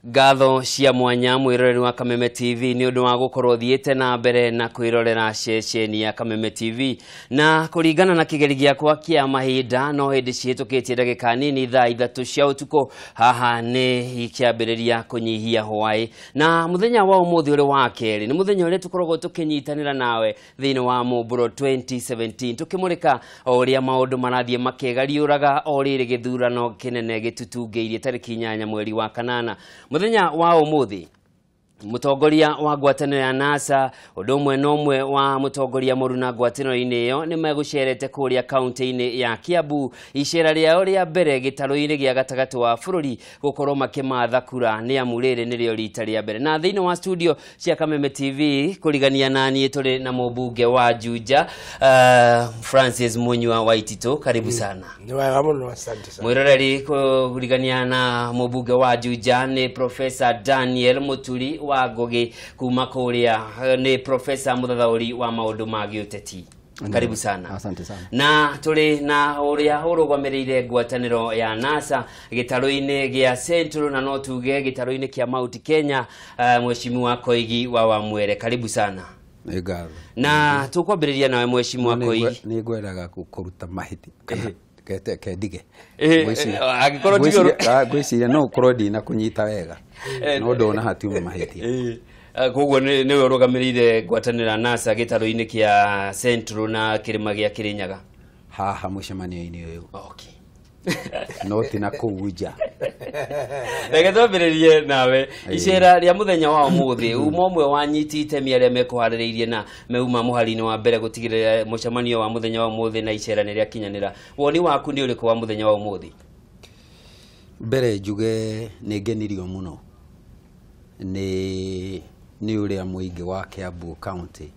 Ngatho cia mwanya mwiroreri wa Kameme TV ni undu wa gukorwo thiite na mbere na kwirorera ceceni ya Kameme TV na kuringana na kigeri giakwa kia mahinda no hindi cihitukitie ndagika nini thaa 3 cia utuku haha ni ikiambiriria kunyihia hwai na muthenya wa umuthi uri wa keri ni muthenya uria tukoragwo tukinyitanira nawe thiini wa Mumburo 2017 tukimurika o uria maundu marathie makigariuraga o riri githurano kinene gitutungeirie tariki 8 mweri wa kanana. Muthenya wa umuthi mutongoria wa ngwatanĩro ya NASA undu umwe na umwe wa mutongoria muruna ngwatanĩro-inĩ ĩyo nĩ megũcerete kũrĩa kaunti-inĩ ya Kiambu icera rĩao rĩa mbere gĩtarũ-inĩ gĩa gatagatĩ wa bũrũri gũkorwo makĩmatha kura nĩ amu rĩrĩ nĩrĩo rita rĩa mbere. Na thĩinĩ wa studio cia Kameme TV kũrigania na niĩ tũrĩ na mũmbunge wa Juja Francis Munyua Waititu, karibu sana. Ni wega mũno, asante sana. Mwĩroreri kũrigania na mũmbunge wa Juja nĩ Professor Daniel Muturi wa Ngugi kuma kuria ni professor muthathauri wa maundu ma giuteti, karibu sana. Asante sana. Na turi na uria urugamiriire ngwataniro ya NASA gitaru-ini gia Central na no tuge gitaru-ini kia Mount Kenya, Mheshimiwa Koigi wa Wamwere, karibu sana. Nĩ ngatho. Na tukwambiriria nawe Mheshimiwa Koigi, nĩ ngwendaga kuruta mahiti kana kendige angikorwo ngwiciria no ukorwo ndina kunyita wega no ndona hatiuma mahitia. Koguo niwe urugamiriire ngwatanĩro NASA gĩtarũ-inĩ kĩa Central na kĩrĩma gĩa Kĩrĩnyaga haha mũcemanio-inĩ ũyũ. Okay. No ti na kũu nja. Reke twambĩrĩrie nawe icera rĩa mũthenya wa ũmũthĩ uma ũmwe wanyiti itemi arĩa mekũharĩrĩirie na meuma mũhari-inĩ wa mbere gũtigĩrĩra mũcemanio wa mũthenya wa ũmũthĩ na icera nĩ rĩakinyanĩra. Woni waku nĩ ũrĩkũ wa mũthenya wa ũmũthĩ? Mbere njuge nĩ ngenirio mũno nĩ ũrĩa mũingĩ wa Kiambu County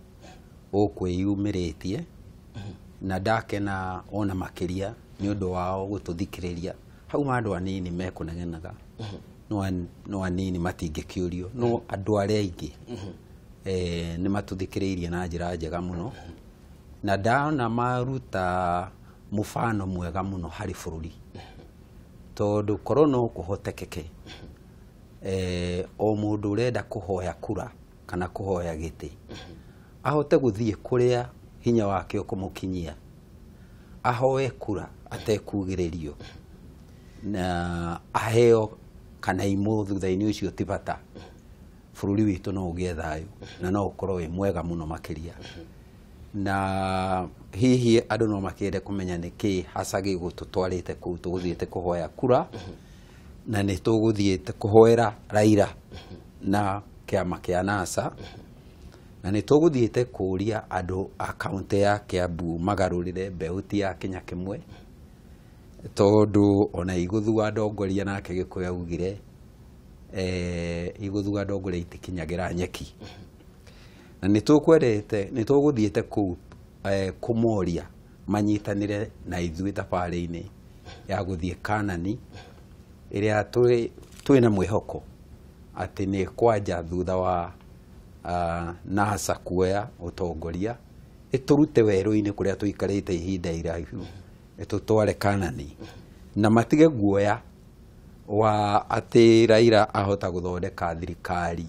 ũkwĩyumĩrĩtie na ndakena ona makĩria nĩ ũndũ wao gũtũthikĩrĩria. Hau ma andũ anini mekũnegenaga no anini matingĩkĩũrio, no andũ arĩa aingĩ nĩ matũthikĩrĩirie na njĩra njega mũno na ndona maruta mũbano mwega mũno harĩ bũrũri tondũ korwo no kũhotekeke o mũndũ ũrenda kũhoya kura kana kũhoya gĩtĩ ahote gũthiĩ kũrĩa hinya wake ũkũmũkinyia ahoe kura atekugĩrĩrio na aheo kana imũ thutha-inĩ ũcio ti bata, bũrũri witũ no ũgĩe thayũ na no ũkorwo wĩ mwega mũno makĩria. Na hihi andũ no makĩende kũmenya nĩkĩ hasa gĩgũtũtwarĩte kũu tũgũthiĩte kũhoya kura na nĩ tũgũthiĩte kũhoera Raila na kĩama kĩa NASA na nĩ tũgũthiĩte kũũria andũ a kaunti ya Kiambu magarũrĩre mbeũ ti ya Kenya kĩmwe tondũ ona igũthua ndongoria nake Gĩkũyũ augire igũthua ndongoria itikinyagĩra nyeki. Na nĩ tũkwendete nĩ tũgũthiĩte kũu kũmoria manyitanĩre na ithuĩ thabarĩ-inĩ ya gũthiĩ Kanani ĩrĩa twĩ na mwĩhoko atĩ nĩ kwanja thutha wa NASA kuoya ũtongoria ĩtũrute werũ-inĩ kũrĩa tũikarĩte ihinda iraihu ĩtũtware Kanani na matige guoya wa atĩ Raila ahota gũthondeka thirikari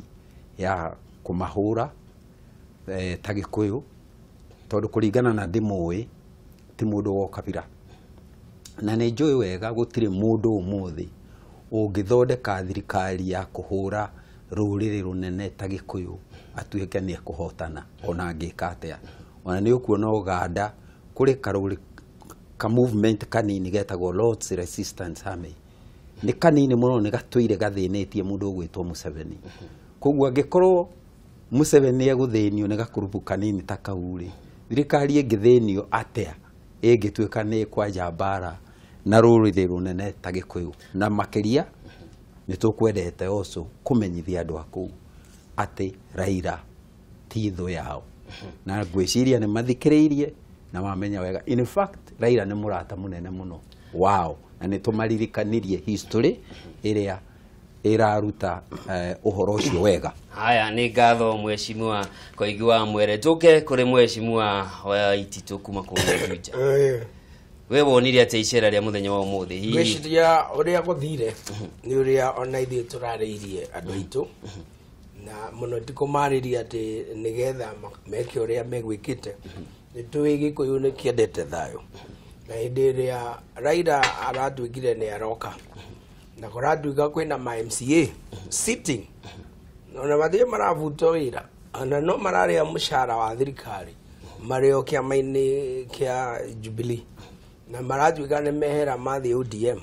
ya kũmahũra ta Gĩkũyũ tondũ kũringana na ndĩmũĩ ti mũndũ wa ũkabira na nĩ njũĩ wega gũtirĩ mũndũ ũmũthĩ ũngĩthondeka thirikari ya kũhũra rũrĩrĩ rũnene ta Gĩkũyũ atuĩke nĩ ekũhotana ona angĩka atĩa. Ona nĩ ũkuona Uganda kũrĩ karũrĩ ka movement kanini getagwo Lord's Resistance Army nĩ kanini mũno nĩ gatũire gathĩnĩtie mũndũ ũgwĩtwo Museveni. Koguo angĩkorwo Museveni egũthĩnio nĩ gakurubu kanini ta kau rĩ, thirikari ĩngĩthĩnio atĩa ĩngĩtuĩka nĩ kwanja mbara na rũrĩrĩ rũnene ta Gĩkũyũ? Na makĩria nĩ tũkwendete also kũmenyithia andũ a kũu atĩ Raila ti thũ yao na ngwĩciria nĩ mathikĩrĩirie na mamenya wega. In fact Raila nĩ mũrata mũnene mũno wao na nĩ tũmaririkanirie history ĩrĩa ĩraruta ũhoro ũcio wega. Haya, nĩ ngatho Mheshimiwa Koigi wa Mwere. Tũke kũrĩ Mheshimiwa Waititu kuma kũrĩa Juja. We wonire atĩa icera rĩa mũthenya wa ũmũthĩ hihi? Ngwĩciria ũrĩa gũthire nĩ ũrĩa ona ithuĩ tũrarĩirie andũ aitũ, na mũno ti kũmarĩria atĩ nĩgetha meke ũrĩa megwĩkĩte. Nĩ tũĩ Gĩkũyũ nĩ kĩendete thayũ, na hĩndĩ ĩrĩa Raila aratuĩkire nĩ aroka na kũratuĩka kwĩna ma MCA sitting ona matirĩ marabutwo wĩra, ona no mararĩa mũcara wa thirikari marĩ o kĩama-inĩ kĩa Jubilee, na maratuĩka nĩ mehera mathiĩ ODM,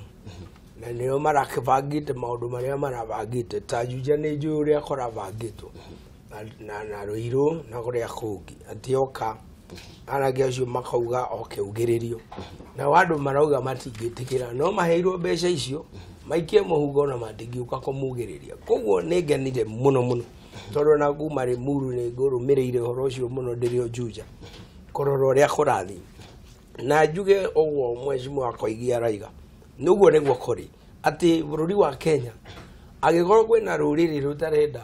na nĩo marakĩbangĩte maũndũ marĩa marabangĩte. Ta Juja nĩ njũĩ ũrĩa kũrabangĩtwo na Ruiru na kũrĩa kũngĩ, atĩ oka anake acio makauga oke ugĩrĩrio, nao andũ marauga matingĩtĩkĩra, no maheirwo mbeca icio maikie mũhuko na matingĩũka kũmugĩrĩria. Koguo nĩ ngenire mũno mũno, tondũ ona kuma Limuru nĩ ngũrũmĩrĩire ũhoro ũcio mũno ndĩrĩ o Juja kũrora ũrĩa kũrathiĩ. Na njuge ũguo mheshimiwa Koigi araiga nĩguo nĩguo kũrĩ, atĩ bũrũri wa Kenya angĩkorwo kwĩna rũrĩrĩ rũtarenda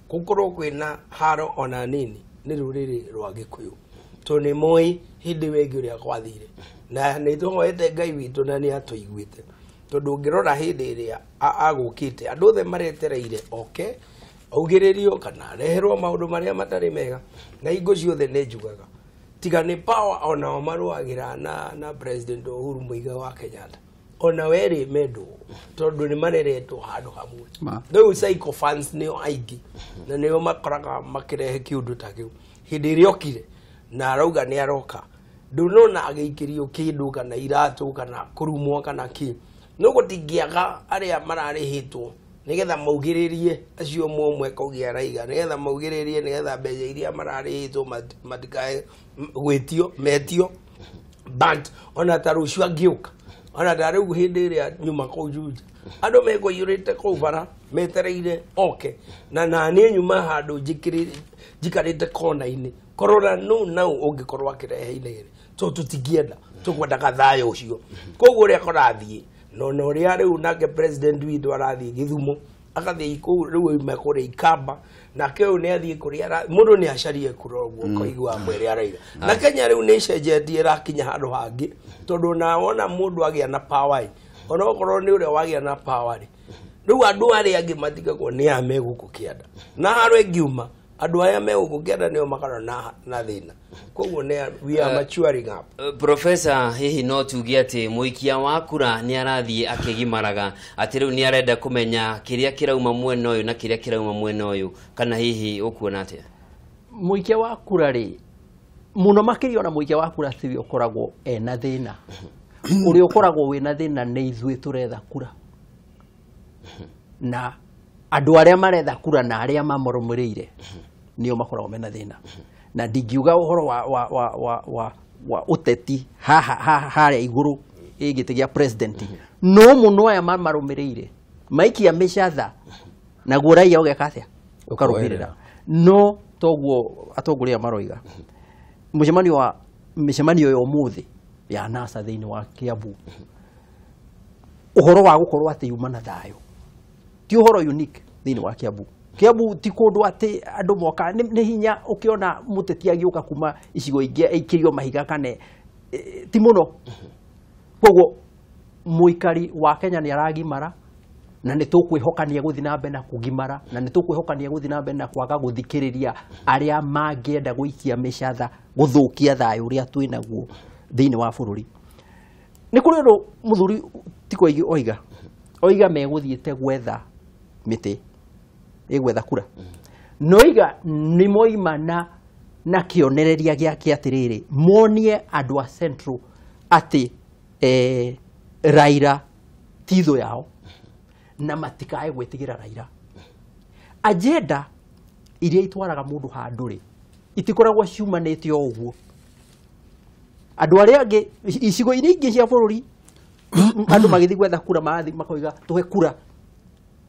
gũkorwo kwĩna haro ona nini nĩ rũrĩrĩ rwa Gĩkũyũ, tondũ nĩ moĩ hĩndĩ ĩyo ĩngĩ ũrĩa gwathire, na nĩ tũhoete Ngai witũ na nĩ atũiguĩte, tondũ ũngĩrora hĩndĩ ĩrĩa agũkĩte andũ othe maretereire oke augĩrĩrio kana areherwo maũndũ marĩa matarĩ mega, na hingo ciothe nĩ njugaga tiga nĩ power onao marũagĩra na President Uhuru Muigai wa Kenyatta, ona werĩ mendwo tondũ nĩ mareretwo handũ hamwe. Rĩu sycophants nĩo aingĩ na nĩo makoraga makĩrehe kĩũndũ ta kĩu. Hĩndĩ ĩrĩa okire na arauga nĩ aroka, ndũnona agĩikĩrio kĩndũ kana iratũ kana kũrumwo kana kĩ, no gũtingĩaga arĩa mararĩhĩtwo nĩgetha maugĩrĩrie acio ũmwe Koigi araiga, nĩgetha maugĩrĩrie, nĩgetha mbeca iria mararĩhĩtwo matikae gwĩtio metio. But ona ta rũciũ angĩũka, ona ta rĩu hĩndĩ ĩrĩa nyuma kũu Juja andũ mekũiyũrĩte kũu bara metereire oke, na naniĩ nyuma handũ njikarĩte kona-inĩ kũrora nũ nau ũngĩkorwo akĩrehe inegene, tondũ tũtingĩenda, tũkwendaga thayũ ũcio. Koguo ũrĩa kũrathiĩ na ona ũrĩa rĩu nake president witũ arathiĩ Gĩthumo, agathiĩ kũu rĩu oima kũrĩa Ikamba, nake ũyũ nĩ athiĩ kũrĩa mũndũ nĩ acarie kura ũguo Koigi wa mwĩrĩ araiga. Na Kenya rĩu nĩ ĩcenjetie ĩrakinya handũ hangĩ, tondũ ona wona mũndũ agĩa na power ĩ, ona okorwo nĩ ũrĩa wagĩa na power rĩ, rĩu andũ arĩa angĩ matigagwo nĩ aya me gũkũ kĩanda, na harĩa ĩngiuma andũ aya me gũkũ kĩanda nĩo makoragwo na thĩna. Koguo nĩ we are maturing up. Professor, hihi no tuge atĩ mũikia wa kura nĩ arathiĩ akĩgimaraga, atĩ rĩu nĩ arenda kũmenya kĩrĩa kĩrauma mwena ũyũ na kĩrĩa kĩrauma mwena ũyũ, kana hihi ũkuona atĩa? Mũikia wa kura rĩ, mũno makĩria ona mũikia wa kura tiwe ũkoragwo ena thĩna. Ũrĩa ũkoragwo wĩna thĩna nĩ ithuĩ tũretha kura, na andũ arĩa maretha kura na arĩa mamũrũmĩrĩire nĩo makoragwo mena thĩna. Na ndingiuga ũhoro wa ũteti haha harĩa igũrũ gĩtĩ gĩa president, no mũno aya mamarũmĩrĩire maikia mĩcatha naguo raia ũgeka atĩa, ũkarũmĩrĩra. No toguo atongoria maroiga mũcemanio wa mĩcemanio ya ũmũthĩ ya NASA thĩinĩ wa Kiambu, ũhoro wa gũkorwo atĩ yuma na thayũ ti ũhoro unique thĩinĩ wa Kiambu. Kiambu ti kũndũ atĩ andũ moka nĩ hinya ũkĩona mũteti agĩũka kuma icigo ingĩ aikĩrio mahiga kana ti mũno. Koguo mũikari wa Kenya nĩ aragimara, na nĩ tũkwĩhokania gũthiĩ na mbere na kũgimara, na nĩ tũkwĩhokania gũthiĩ na mbere na kwaga gũthikĩrĩria arĩa mangĩenda gũikia mĩcatha gũthũkia thayũ ũrĩa twĩ naguo thĩinĩ wa bũrũri. Nĩ kũrĩ ũndũ mũthuri ti Koigi oiga megũthiĩte gwetha mĩtĩ ĩgwetha kura, noiga nĩ moima na kĩonereria gĩake atĩrĩrĩ, monie andũ a Central atĩ Raila ti thũ yao na matikae gwĩtigĩra Raila. Agenda iria itwaraga mũndũ handũ rĩ itikoragwo ciumanĩte o ũguo. Andũ arĩa angĩ icigo iria ingĩ cia bũrũri andũ magĩthiĩ gwetha kura marathiĩ makoiga tũhe kura,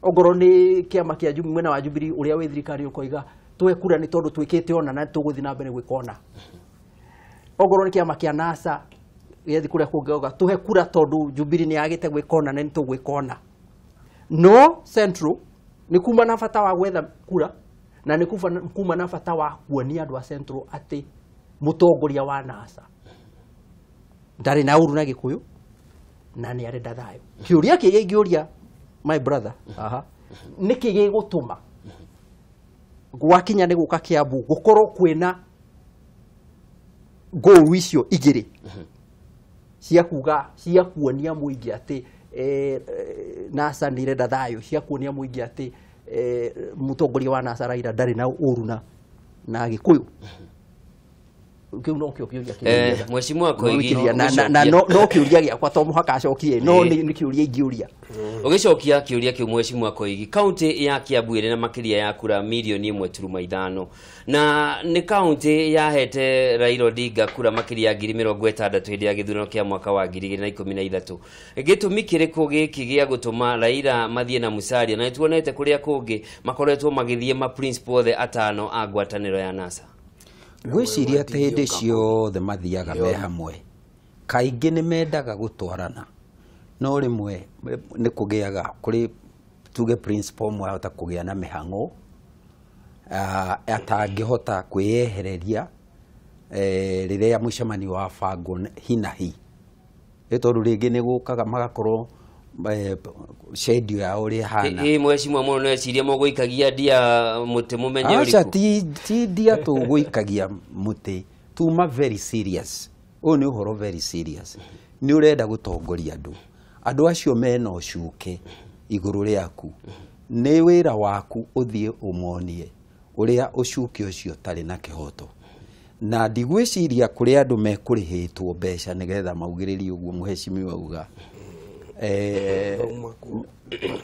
ongorwo nĩ kĩama kĩa mwena wa Jubilee ũrĩa wĩ thirikari ũkoiga tũhe kura nĩ tondũ twĩkĩte ona na tũgũthiĩ na mbere gwĩka ona. Ongorwo nĩ kĩama kĩa NASA gĩathiĩ kũrĩa kũngĩ auga tũhe kura tondũ Jubilee nĩ yagĩte gwĩka ona na nĩ tũgwĩka ona. No Central nĩ kuma na bata wa gwetha kura, na nĩ kuma na bata wa kuonia andũ a Central atĩ mũtongoria wa NASA ndarĩ na ũru na Gĩkũyũ, Na nĩ arenda thayũ. Kĩũria kĩrĩa ingĩũria my brother aha nĩkĩ gĩgũtũma gwakinya nĩ gũka Kiambu gũkorwo kwĩna ngũru icio igĩrĩ cia kuga, cia kuonia mũingĩ atĩ NASA nĩ irenda thayũ, cia kuonia mũingĩ atĩ mũtongoria wa NASA Raila ndarĩ na ũru na Gĩkũyũ. Kĩu no kĩo kĩũria kĩrĩa Mheshimiwa Koigi, na no kĩũria gĩakwa to mũhaka acokie, no nĩ kĩũria ingĩũria. Ũgĩcokia kĩũria kĩu Mheshimiwa Koigi, kaunti ya Kiambu ĩrĩ na makĩria ya kura milioni 1.5 na nĩ kaunti yahete Raila Odinga kura makĩria ya 60,000 hĩndĩ ya gĩthurano kĩa mwaka wa 2013. Gĩtũmi kĩrĩkũ gĩkĩ gĩa gũtũma Raila mathiĩ na Musalia, na nĩtuonete kũrĩa kũngĩ makoretwo magĩthiĩ ma principal othe atano a ngwatanĩro ya NASA? Ngwĩciria atĩ hĩndĩ ciothe mathiaga me hamwe, kaingĩ nĩ mendaga gũtwarana, no rĩmwe nĩ kũgĩaga kũrĩ tuge principal ũmwe ahota kũgĩa na mĩhang'o atangĩhota kwĩyehereria rĩrĩa mũcemanio wabangwo hi na hi, nĩ tondũ rĩngĩ nĩ gũkaga magakorwo schedule yao ũrĩa ĩhana. Ĩ mheshimiwa mũno neciria mũgũikagia ndia mũtĩ mũmenye Aca, ũrĩkũ. ti ndia tũgũikagia mũtĩ, tuma very serious. Ũyũ nĩ ũhoro very serious. Nĩ ũrenda gũtongoria andũ, andũ acio mena ũcuke igũrũ rĩaku, nĩ wĩra waku ũthiĩ ũmonie ũrĩa ũcuke ũcio ũtarĩ na kĩhoto. Na ndigwĩciria kũrĩ andũ mekũrĩhĩtwo mbeca nĩgetha maugĩrĩrie ũguo mheshimiwa auga.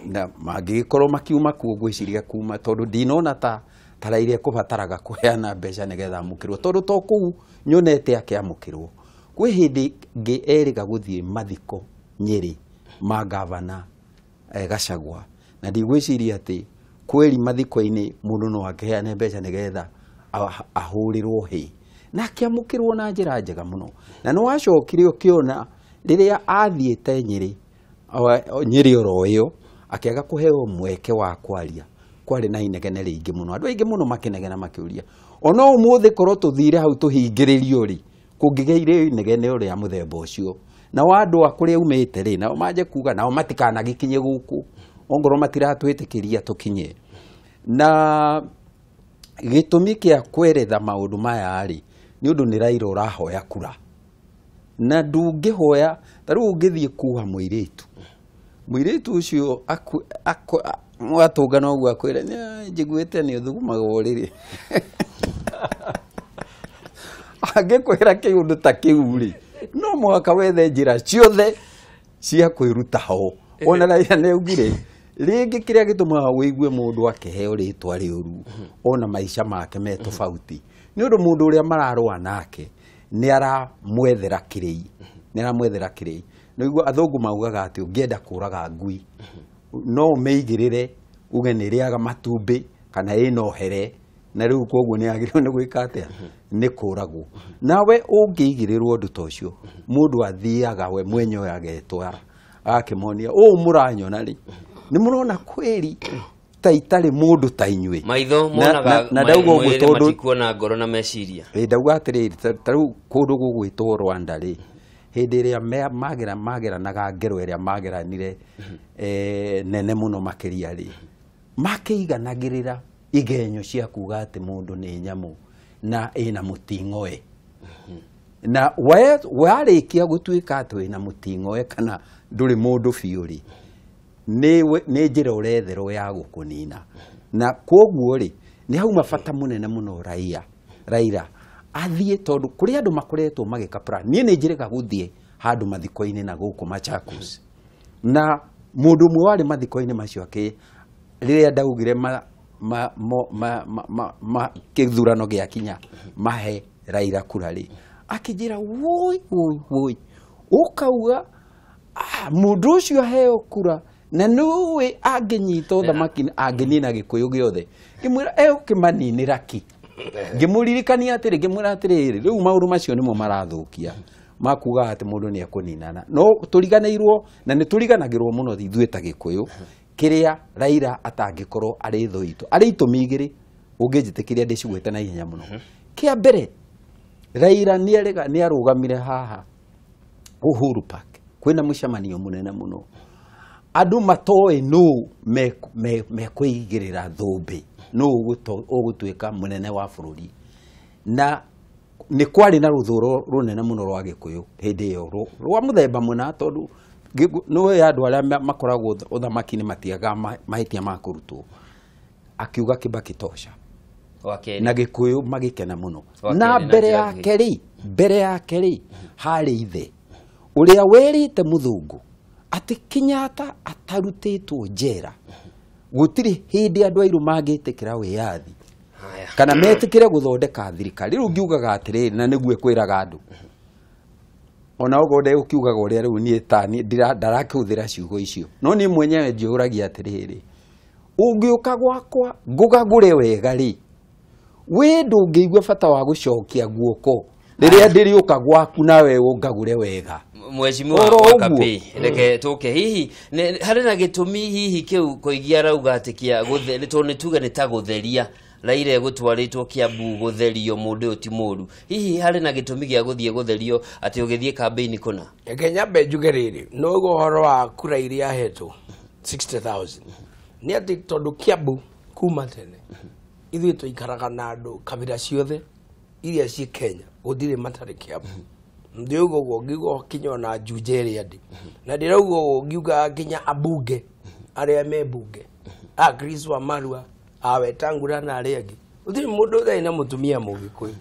Na mangĩgĩkorwo makiuma kuo, ngwĩciria kuma tondũ ndinona ta Raila ekũbataraga kũheana mbeca nĩgetha amũkĩrwo, tondũ to kũu nyonete akĩamũkĩrwo. Kwĩ hĩndĩ ĩngĩ erĩga gũthiĩ mathiko Nyĩrĩ ma gavana Gachagua, na ndigwĩciria atĩ kweri mathiko-inĩ mũndũ no akĩheane mbeca nĩgetha ahũrĩrwo hĩ, na akĩamũkĩrwo na njĩra njega mũno. Na nĩ wacokire ũkĩona rĩrĩa athiĩte Nyĩrĩ, Nyĩrĩ oro ĩyo akĩaga kũheo mweke wa kwaria, kwarĩ na inegene rĩingĩ mũno, andũ aingĩ mũno makĩnegena makĩũria ona ũmũthĩ korwo tũthire hau tũhingĩrĩrio rĩ, kũngĩgĩire inegene rĩa mũthemba ũcio, nao andũ a kũrĩa umĩte rĩ, nao manje kuga nao matikanagĩkinye gũkũ ongorwo matiratwĩtĩkĩria tũkinye. Na gĩtũmi kĩa kweretha maũndũ maya rĩ, nĩ ũndũ nĩ Raila ũrahoya kura, na ndũngĩhoya ta rĩu ũngĩthiĩ kuha mũirĩtu, mũirĩtu ũcio mwatũngana ũguo akwĩre njiguĩte nĩ ũthugumaga ũrĩrĩ, angĩkwĩra kĩũndũ ta kĩu rĩ, no mũhaka wethe njĩra ciothe cia kwĩruta ho. Ona Raila nĩ augire rĩngĩ kĩrĩa gĩtũmaga wĩigue mũndũ akĩheo rĩtwa rĩũru ona maica make me tofauti nĩ ũndũ mũndũ ũrĩa mararũa nake nĩ aramwethera kĩrĩi, nĩ aramwethera kĩrĩi. Nĩguo athũngũ maugaga atĩ ũngĩenda kũraga ngui no ũmĩigĩrĩre uge nĩ ĩrĩaga matumbĩ kana ĩna ũhere, na rĩu koguo nĩ yagĩrĩirwo nĩ gwĩka atĩa, nĩ kũragwo. Nawe ũngĩigĩrĩrwo ũndũ ta ũcio, mũndũ athiaga we mwenyewe agetwara agakĩmonia ũũ mũranyona rĩ, nĩ mũrona kwĩri ta itarĩ mũndũ ta inyuĩ. Maitho monaga na ndauga ũguo mwĩrĩ, tondũ matikuona ngoro na meciria. Ĩ, ndauga atĩrĩrĩ, ta rĩu kũndũ gũgwĩtwo Rwanda rĩ, hĩndĩ ĩrĩa mageranaga ngero ĩrĩa mageranire nene mũno makĩria rĩ, makĩiganagĩrĩra igenyo cia kuga atĩ mũndũ nĩ nyamũ na ĩna mũting'oe, na we warĩkia gũtuĩka atĩ wĩna mũting'oe kana ndũrĩ mũndũ biũ rĩ, nĩ njĩra ũretherwo ya gũkũnina. Na koguo rĩ, nĩ hauma bata mũnene mũno raia Raila athiĩ, tondũ kũrĩ andũ makoretwo magĩka plan. Niĩ nĩ njĩrĩga gũthiĩ handũ mathiko-inĩ na gũkũ Machakos, na mũndũ ũmwe warĩ mathiko-inĩ macio akĩ rĩrĩa ndaugire ma, ma, mo, ma, ma, ma, ma, kĩthurano gĩakinya mahe Raila kura rĩ, akĩnjĩra woi woi woi, ũkauga mũndũ ũcio aheo kura na nĩũĩ angĩnyita ũthamaki angĩnina Gĩkũyũ gĩothe. Ngĩmwĩra egũkĩmaninĩra ki, ngĩmũririkania atĩrĩ, ngĩmwĩra atĩrĩrĩ, rĩu maũndũ macio nĩmo marathũkia makuga atĩ mũndũ nĩ ekũninana, no tũriganĩirwo na nĩ tũriganagĩrwo mũno ithuĩ ta Gĩkũyũ kĩrĩa Raila atangĩkorwo arĩ thũ itũ. Arĩ itũmi igĩrĩ ũngĩnjĩtĩkĩria ndĩcigwete na ihenya mũno. Kĩa mbere, Raila nĩ arũgamire haha Uhuru Park. Kwĩna mũcemanio mũnene mũno. Andũ matoĩ nũ mekũigĩrĩra thũmbĩ, nũ ũgũtuĩka mũnene wa bũrũri. Na nĩ kwarĩ na rũthũro rũnene mũno rwa Gĩkũyũ hĩndĩ ĩyo, rwa mũthemba mũna, tondũ nĩũĩ andũ arĩa makoragwo ũthamaki-inĩ matiagaga mahĩtia ma kũrutwo. Akiuga Kibaki tosha. Na Gĩkũyũ magĩkena mũno. Na mbere yake rĩ harĩ ithe ũrĩa werĩte mũthũngũ atĩ Kenyatta atarutĩtwo njera gũtirĩ hĩndĩ andũ airũ mangĩtĩkĩra wĩyathi kana metĩkĩre gũthondeka thirikari. Rĩu ngiugaga atĩrĩrĩ, na nĩguo kwĩraga andũ, ona okorwo ndegũkiugaga ũrĩa rĩu niĩ ta ndarakĩhũthĩra ciugo icio, no niĩ mwenyewe njĩũragia atĩrĩrĩ, ũngĩũka gwakwa ngũgagũre wega rĩ, we ndũngĩigua bata wa gũcokia guoko rĩrĩa ndĩrĩũka gwaku nawe ũngagũre wega. Mheshimiwa Wakabi, reke tũke hihi harĩ na gĩtũmi hihi kĩu Koigi arauga atĩ kĩa tondũ nĩ tuge nĩ ta gũtheria Raila gũtwarĩtwo Kiambu gũtherio mũndũ ũyũ ti mũru, hihi harĩ na gĩtũmi gĩa gũthiĩ gũtherio atĩ ũgĩthiĩ kambĩini kũna? Reke nyambe njuge rĩrĩ, nĩũguo ũhoro wa kura iria ahetwo 60,000 nĩ atĩ tondũ Kiambu kuma tene ithuĩ tũikaraga na andũ kabira ciothe iria ciĩ Kenya, gũtirĩ matarĩ Kiambu. Ndiuga ũguo ngiuga kinya ona Juja ĩrĩa ndĩ, na ndĩrauga ũguo ngiuga nginya ambunge arĩa me mbunge, a Chris Wamarua, a Wetangula na arĩa angĩ, gũtirĩ mũndũ ũtarĩ na mũtumia Mũgĩkũyũ.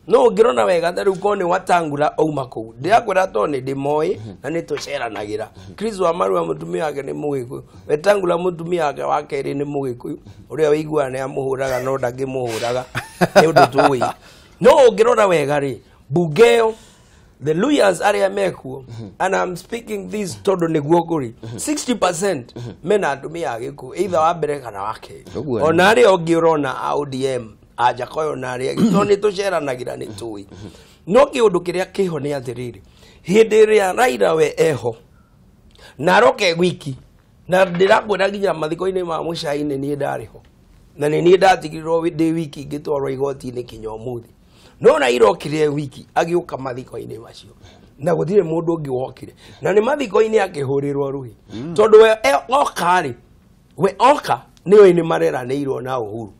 No ũngĩrona wega ta rĩu korwo nĩ Wetangula auma kũu, ndĩrakwĩra tondũ nĩ ndĩmoĩ na nĩ tũceranagĩra. Chris Wamarua mũtumia wake nĩ Mũgĩkũyũ, Wetangula mũtumia wake wa kerĩ nĩ Mũgĩkũyũ, ũrĩa ũiguaga nĩ amũhũraga no ndangĩmũhũraga, nĩ ũndũ tũĩ. No ũngĩrora wega rĩ, mbunge ĩyo, the lawyers arĩa mekuo, and I'm speaking this tondũ nĩguo kũrĩ, 60% mena atumia a Gĩkũyũ, either wa mbere kana wa kerĩ. Ona arĩa ũngĩ ũrona a ODM, a Jakoyo na arĩa angĩ, tondũ nĩ tũceranagĩra nĩ tũĩ. No kĩũndũ kĩrĩa kĩho nĩ atĩrĩrĩ, hĩndĩ ĩrĩa Raila we eho na aroke wiki, na ndĩrakwĩra nginya mathiko-inĩ ma Mũcai nĩ niĩ ndarĩ ho, na nĩ niĩ ndatigirwo ndĩ wiki ngĩtwarwo igoti-inĩ kinya ũmũthĩ. No Raila okire wiki agĩũka mathiko-inĩ macio, na gũtirĩ mũndũ ũngĩ wokire, na nĩ mathiko-inĩ akĩhũrĩrwo rũhĩ, tondũ we oka rĩ, we oka nĩoĩ nĩ mareranĩirwo na Uhuru.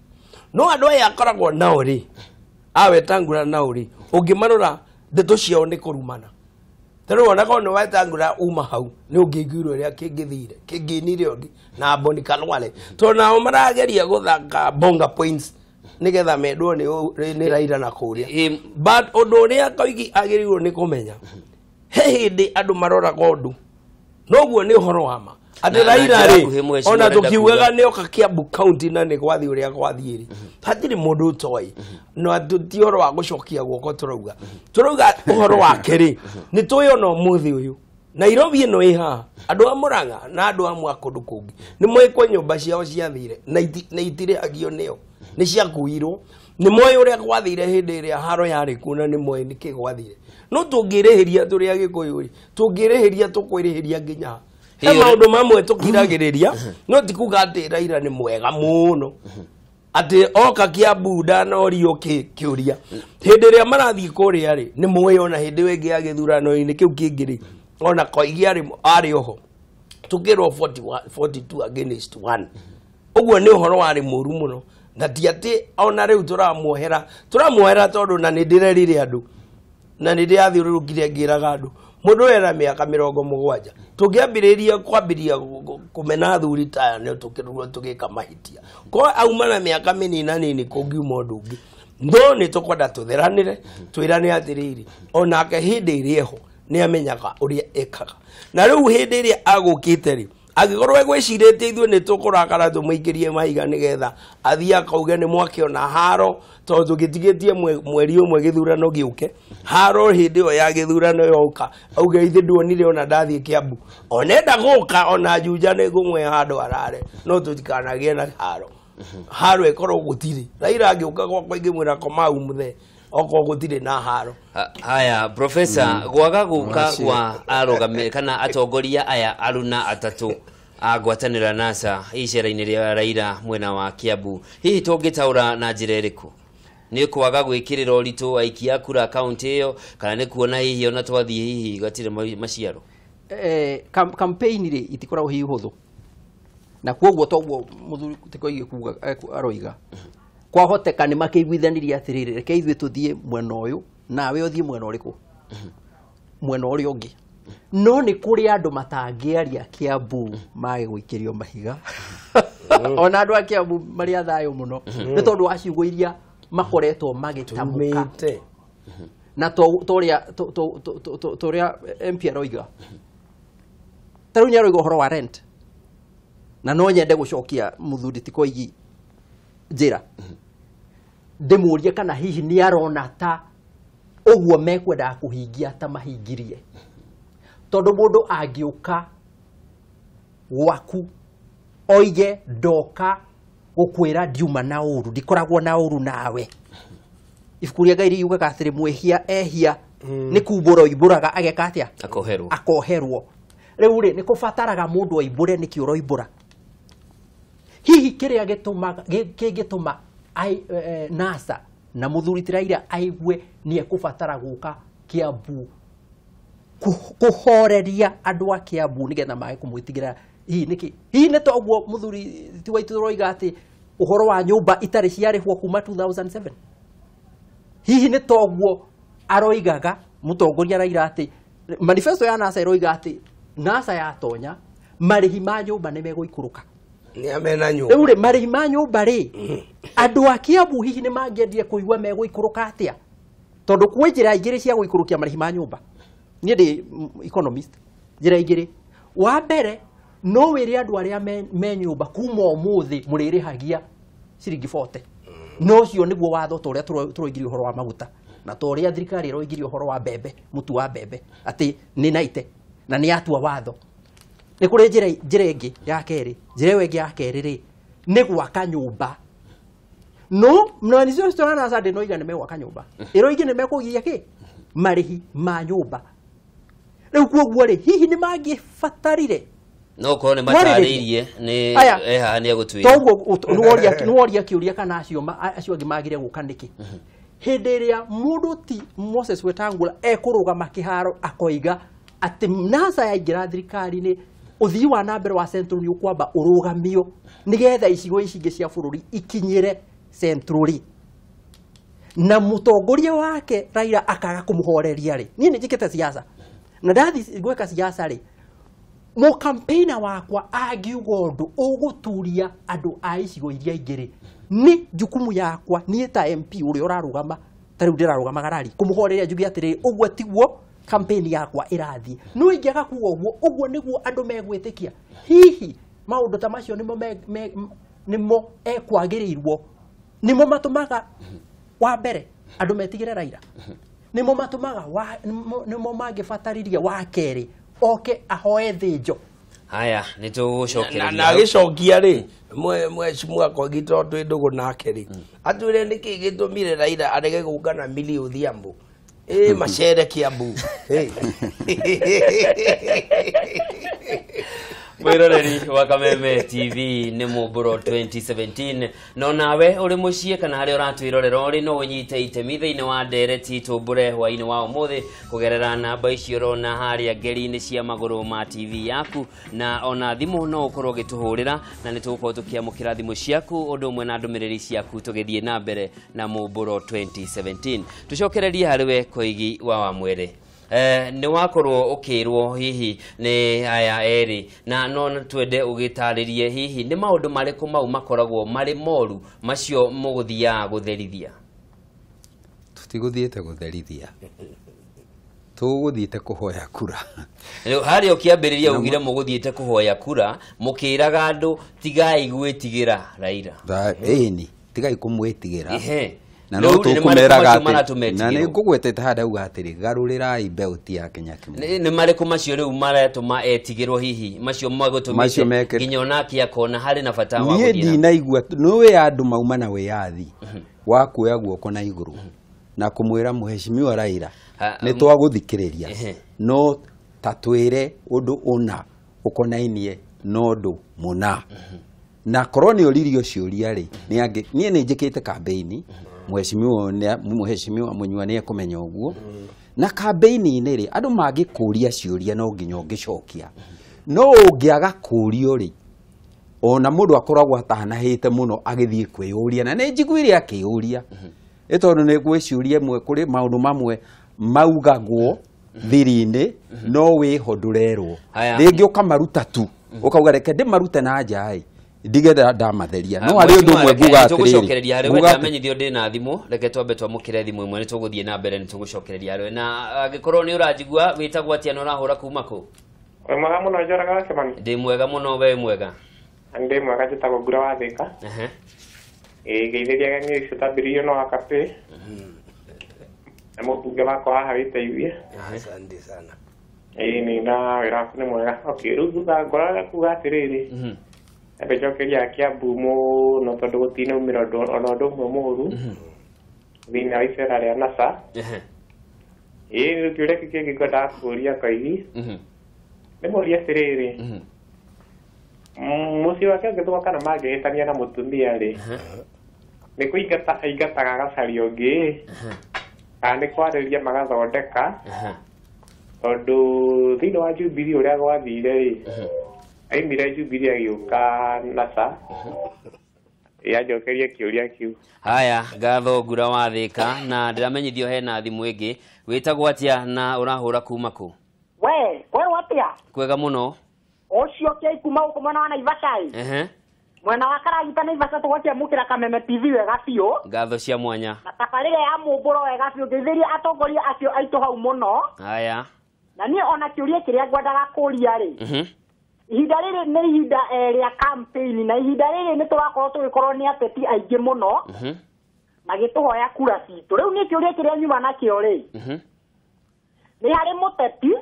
No andũ aya akoragwo nao rĩ, a Wetangula nao rĩ, ũngĩmarora ndeto ciao nĩ kũrumana. Ta rĩu ona korwo nĩ Wetangula uma hau, nĩ ũngĩiguire ũrĩa kĩngĩthire, kĩngĩinire ũngĩ na Boni Khalwale, tondũ nao marageria gũthaka bonga points nĩgetha mendwo nĩ Raila na kũrĩa. But ũndũ ũrĩa Koigi agĩrĩirwo nĩ kũmenya, he hĩndĩ andũ maroraga ũndũ, noguo nĩ ũhoro wa ma atĩ Raila rĩ, ona tũkiugaga nĩ oka Kiambu county na nĩ gwathiĩ ũrĩa gwathiĩ rĩ, hatirĩ mũndũ ũtoĩ. No ti ũhoro wa gũcokia guoko tũrauga, tũrauga ũhoro wake rĩ, nĩ tũĩ ona ũmũthĩ ũyũ Nairobi ĩno ĩ haha, andũ a Murang'a na andũ amwe a kũndũ kũngĩ nĩ moĩ kwĩ nyũmba ciao ciathire na itirĩhagio nĩo, nĩ ciakuirwo, nĩ moĩ ũrĩa gwathire hĩndĩ ĩrĩa haro yarĩ kuo na nĩ moĩ nĩkĩ gwathire. No tũngĩrĩhĩria tũrĩ Agĩkũyũ rĩ, tũngĩrĩhĩria tũkwĩrĩhĩria nginya ha? He maũndũ mamwe tũkiragĩrĩria, no ti kuga atĩ Raila nĩ mwega mũno atĩ oka Kiambu ndanorio kĩũria. Hĩndĩ ĩrĩa marathiĩ kũrĩa rĩ, nĩ moĩ ona hĩndĩ ĩyo ĩngĩ ya gĩthurano-inĩ kĩu kĩngĩ rĩ, ona Koigi arĩ oho, tũkĩrwo 42 against 1. Ũguo nĩ ũhoro warĩ mũru mũno, na ti atĩ ona rĩu tũramuohera tondũ na nĩ ndĩrerire andũ, na nĩ ndĩrathiũrũrũkire ngĩraga andũ, mũndũ ena mĩaka 70 tũngĩambĩrĩria kwambĩrĩria kũmena athuri ta aya nĩ tũkĩrwo tũgĩka mahĩtia. Kwa auma na mĩaka mĩnina nini kũngiuma ũndũ ũngĩ, no nĩ tũkwenda tũtheranĩre, twĩrane atĩrĩrĩ, onake hĩndĩ ĩrĩa eho nĩ amenyaga ũrĩa ekaga. Na rĩu hĩndĩ ĩrĩa agũkĩte rĩ, angĩkorwo egwĩcirĩtie ithuĩ nĩ tũkũrakara tũmũikĩrie mahiga nĩgetha athiĩ akauge nĩ mwakĩona haro, tondũ tũgĩtigĩtie mweri ũmwe gĩthurano gĩũke, haro hĩndĩ ĩyo ya gĩthurano yoka auge ithe nduonire ona ndathiĩ Kiambu, onenda gũka ona Juja nĩ ngũmwe handũ arare, no tũtikanagĩe na haro. Haro ĩkorwo gũtirĩ. Raila angĩũka gwakwa ingĩmwĩra koma hau mũthee, okorwo gũtirĩ na haro. Haya, Professor, gwaga gũka kwa arũgamĩrĩri kana atongoria aya aruna atatũ a ngwatanĩro NASA icera-inĩ rĩa Raila mwena wa Kiambu, hihi tũngĩtaũra na njĩra ĩrĩkũ? Nĩ kwaga gwĩkĩrĩra ũritũ aikia a kura kaunti ĩyo, kana nĩ kuona hihi ona twathiĩ hihi gatirĩ maciaro? Campaign rĩ itikoragwo hi hũthũ, na koguo toguo mũthuri ti Koigi kuga aroiga kwahoteka nĩ makĩiguithanirie atĩrĩrĩ, reke ithuĩ tũthiĩ mwena ũyũ nawe ũthiĩ mwena ũrĩkũ, mwena ũrĩa ũngĩ. No nĩ kũrĩ andũ matangĩaria Kiambu mage gũikĩrio mahiga. Ona andũ a Kiambu marĩ a thayũ mũno, nĩ tondũ wa ciugo iria makoretwo magĩtamũka. Tumĩte. Na to ũrĩa MP aroiga, ta rĩu nĩ aroiga ũhoro wa rent, na no nyende gũcokia mũthuri ti Koigi njĩra ndĩmũrie kana hihi nĩ arona ta ũguo mekwendaga kũhingia ta mahingirie, tondũ mũndũ angĩũka gwaku oige ndoka gũkwĩra ndiuma na ũru, ndikoragwo na ũru nawe, ibuku rĩa Ngai riugaga atĩrĩ, mwĩhia ehia nĩ kumbũra oimbũraga ageka atĩa? Akoherwo. Akoherwo. Rĩu rĩ, nĩ kũbataraga mũndũ oimbũre nĩkĩ ũroimbũra. Hihi kĩrĩa gĩtũmaga kĩngĩtũma NASA na mũthuri ti Raila aigue nĩ ekũbatara gũka Kiambu kũhoreria andũ a Kiambu nĩgetha mage kũmwĩtigĩra, hihi nĩkĩ? Hihi nĩ toguo mũthuri ti Waitũ ũroiga atĩ ũhoro wa nyũmba itarĩ ciarĩhwo kuma 2007, hihi nĩ toguo aroigaga mũtongoria Raila atĩ manifesto ya NASA ĩroiga atĩ NASA yatonya marĩhi ma nyũmba nĩ megũikũrũka? Nĩ amena nyũmba. Rĩu rĩ, marĩhi ma nyũmba rĩ, andũ a Kiambu hihi nĩ mangĩendire kũigua megũikũrũka atĩa? Tondũ kwĩ njĩra igĩrĩ cia gũikũrũkia marĩhi ma nyũmba. Niĩ ndĩ economist. Njĩra igĩrĩ, wa mbere, no wĩre andũ arĩa me nyũmba kuma ũmũthĩ mũrĩrĩhagia ciringi 40. No ũcio nĩguo watho, ta ũrĩa tũroigirie ũhoro wa maguta na ta ũrĩa thirikari ĩroigirie ũhoro wa mbembe, mũtu wa mbembe, atĩ nĩ naite na nĩ yatua watho. Nĩ kũrĩ njĩra ĩngĩ ya kerĩ. Njĩra ĩyo ĩngĩ ya kerĩ rĩ, nĩ gwaka nyũmba. No manifesto ya NASA ndĩnoiga nĩ megwaka nyũmba, ĩroiga nĩ mekũgiria kĩ marĩhi ma nyũmba. Rĩu kuoguo rĩ, hihi nĩ mangĩbatarire No korwo nĩ matarĩirie nĩ Aya. ehaha nĩ egũtwĩra. Toguo nĩworia kĩũria kana acio angĩ magire gũka nĩkĩ, hĩndĩ ĩrĩa mũndũ ti Moses Wetangula ekũrũgama kĩharo akoiga atĩ NASA yaingĩra thirikari-inĩ, ũthii wa na mbere wa Central nĩ ũkwamba ũrũgamio nĩgetha icigo ici ingĩ cia bũrũri ikinyĩre Central rĩ, na mũtongoria wake Raila akaga kũmũhoreria rĩ, niĩ nĩ njĩkĩte siasa na ndathi gwĩka siasa rĩ, mũkampeina wakwa angiuga ũndũ ũgũturia andũ a icigo iria ingĩ rĩ, nĩ jukumu yakwa niĩ ta MP ũrĩa ũrarũgama, ta rĩu ndĩrarũgama rari, kũmũhoreria njuge atĩrĩrĩ, ũguo tiguo campaign yakwa ĩrathiĩ. No ingĩaga kuga ũguo, ũguo nĩguo andũ megwĩtĩkia. Hihi maũndũ ta macio nĩmo nĩmo ekwagĩrĩirwo, nĩmo matũmaga wa mbere andũ metigĩre Raila, nĩmo matũmaga nĩmo mangĩbataririe wa kerĩ oke ahoe thĩnjo? Haya, nĩ tũgũcokereria. Na agĩcokia rĩ, mheshimiwa Koigi, tondũ twĩ ndũgũ nake rĩ, atwĩre nĩkĩ gĩtũmire Raila arege gũka na Millie Odhiambo ĩ macere Kiambu. Ĩ. Mwiroreri wa Kameme TV, nĩ Mũmbũro 2017. No nawe ũrĩ mũciĩ kana harĩa ũratwĩrorera ũrĩ, no ũnyite itemi thĩinĩ wa ndereti tũmbũre hwainĩ wa ũmũthĩ kũgerera namba icio ũrona harĩa ngeri-inĩ cia magũrũ ma TV yaku, na ona thimũ no ũkorwo ũgĩtũhũrĩra, na nĩ tũgũkorwo tũkĩamũkĩra thimũ ciaku ũndũ ũmwe na ndũmĩrĩri ciaku tũgĩthiĩ na mbere na Mũmbũro 2017. Tũcokererie harĩ we Koigi wa Wamwere. Nĩ wakorwo ũkĩrwo hihi nĩ aya erĩ, na no twende ũgĩtarĩrie hihi nĩ maũndũ marĩkũ mau makoragwo marĩ moru macio mũgũthiaga gũtherithia? Tũtigũthiĩte gũtherithia, tũgũthiĩte kũhoya kura. Rĩu harĩa ũkĩambĩrĩria ugire mũgũthiĩte kũhoya kura, mũkĩraga andũ tigai gwĩtigĩra Raila. Ĩni, tigai kũmwĩtigĩra. Na Rĩu no rĩ, nĩ marĩkũ tũkũmeraga macio atĩ maratũma na nĩ etigĩrwo? ngũgwetete haha ndauga atĩrĩ, garũrĩrai belt ya Kenya Kĩmwe. Nĩ marĩkũ macio rĩu maratũma etigĩrwo, hihi macio Macio magũtũmĩte nginya onake akona harĩ na bata wa niĩ gũthiĩ na ndinaigua nĩũĩ andũ mauma na wĩyathi wa kuoya guoko na igũrũ na kũmwĩra mheshimiwa Raila nĩ twagũthikĩrĩria, no ta twĩre ũndũ ũna ũkonainie na ũndũ mũna, na korwo nĩ ũririo ciũria rĩ nĩ angĩ. Niĩ nĩ njĩkĩte kambĩini, mheshimiwa Mũnyua nĩ ekũmenya ũguo, Na campaign-inĩ rĩ, andũ mangĩkũria ciũria no nginya ũngĩcokia. No ũngĩaga kũrio rĩ, ona mũndũ akoragwo atanahĩte mũno agĩthiĩ kwĩyũria, na nĩ njiguire akĩyũria. Nĩ tondũ nĩ gwĩ ciũria imwe, kũrĩ maũndũ mamwe maugagwo thiri-inĩ no wĩho ndũrerwo. Rĩngĩ ũkamaruta tu, ũkauga reke ndĩmarute na nja ĩ, ndige ndamatheria. No harĩ ũndũ ũmwe nguga atĩrĩrĩ, tũgũcokereria harĩ we, ndamenyithio ndĩ na thimũ, reke twambe twamũkĩre thimũ ĩmwe, nĩ tũgũthiĩ na mbere, nĩ tũgũcokereria harĩ we. Na angĩkorwo nĩ ũranjigua, wĩtagwo atĩa na ũrahũra kuma kũ? Wĩ mwega mũno Njoroge wa Kĩmani? Ndĩ mwega mũno, we mwega? Ndĩ mwega, njĩtagwo Ngura wa Thĩka. Ĩĩ, ngeithĩria ageni acio tambĩrĩirio no Wakapĩ. Na mũmbunge wakwa haha wĩteithie. Asante sana. Ĩĩ, nĩ na wĩra waku nĩ mwega. Okay, rĩu thutha ngoraga kuga atĩrĩrĩ, nyambe njokerie Kiambu mũno tondũ gũtinaumĩra ũndũ ona ũndũ ũmwe mũũru thĩinĩ wa icera rĩa NASA. Ĩĩ, rĩu kĩũria kĩu kĩngĩ ngwendaga kũũria Koigi, nĩ mũũrie atĩrĩrĩ, mũciĩ wake ũngĩthũka kana mangĩhĩtania na mũtumia rĩ, nĩ kũingata aingataga agacaria ũngĩ, kana nĩ kwarĩria magathondeka? Tondũ thĩinĩ wa Jubilee ũrĩa gwathire rĩ, aimire Jubilee agĩũka NASA. Yanjokerie kĩũria kĩu. Haya, ngatho Ngura wa Thĩka, na ndĩramenyithio hena thimũ ĩngĩ. Wĩtagwo atĩa na ũrahũra kuma kũ? We, kwerwo atĩa? Kwega mũno. Ũcio kĩ kuma gũkũ mwena wa Naivasha ĩ. Mwena wa Karagita Naivasha tũgakĩamũkĩra Kameme TV wega biũ. Ngatho cia mwanya. Na tabarĩra ya mũmbũro wega biũ, ngeithĩria atongoria acio aitũ hau mũno. Haya. Na niĩ ona kĩũria kĩrĩa ngwendaga kũria rĩ, ihinda rĩrĩ nĩ ihinda rĩa campaign, na ihinda rĩrĩ nĩ tũrakorwo tũgĩkorwo nĩ ateti aingĩ mũno magĩtũhoya kura citũ. Rĩu niĩ kĩũria kĩrĩa nyuma nakĩo rĩ, nĩ harĩ mũteti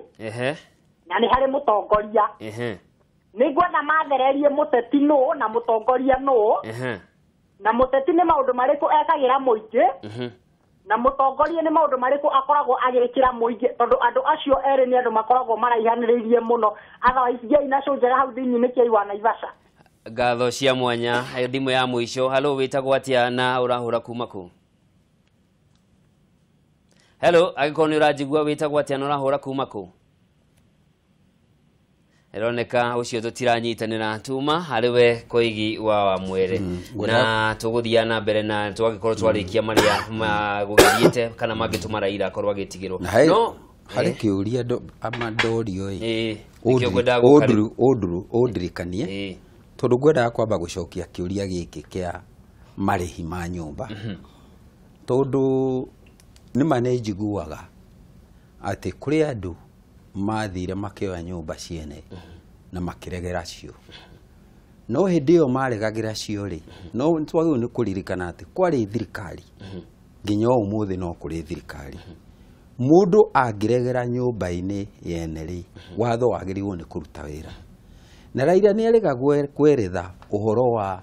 na nĩ harĩ mũtongoria. Nĩ ngwenda mathererie mũteti nũ na mũtongoria nũ, na mũteti nĩ maũndũ marĩkũ ekagĩra mũingĩ, na mũtongoria nĩ maũndũ marĩkũ akoragwo agĩkĩra mũingĩ, tondũ andũ acio erĩ nĩ andũ makoragwo maraihanĩrĩirie mũno. Otherwise ngĩai na cũ njega hau thĩinĩ nĩ kĩai wa Naivasha. Ngatho cia mwanya. Thimũ ya mũico. Halo, wĩtagwo atĩa na ũrahũra kuma kũ? Hello, angĩkorwo nĩ ũranjigua, wĩtagwo atĩa na ũrahũra kuma kũ? Ĩroneka ũcio tũtiranyitanĩra, tuma harĩ we Koigi wa Wamwere, na tũgũthiĩ na mbere na twagĩkorwo twarĩkia marĩa magũgĩthiĩte kana mangĩtũma Raila akorwo agĩtigĩrwo. No harĩ kĩũria ama ndorio ĩ, ũndirikanie, tondũ ngwendaga kwamba gũcokia kĩũria gĩkĩ kĩa marĩhi ma nyũmba, tondũ nĩma nĩ njiguaga atĩ kũrĩ andũ mathire makĩoya nyũmba ciene na makĩregera cio. No hĩndĩ ĩyo maregagĩra cio rĩ, no twagĩrĩirwo nĩ kũririkana atĩ kwarĩ thirikari, nginya ũmũthĩ no kũrĩ thirikari. Mũndũ angĩregera nyũmba-inĩ yene rĩ, watho wagĩrĩirwo nĩ kũruta wĩra. Na Raila nĩ erĩga kweretha ũhoro wa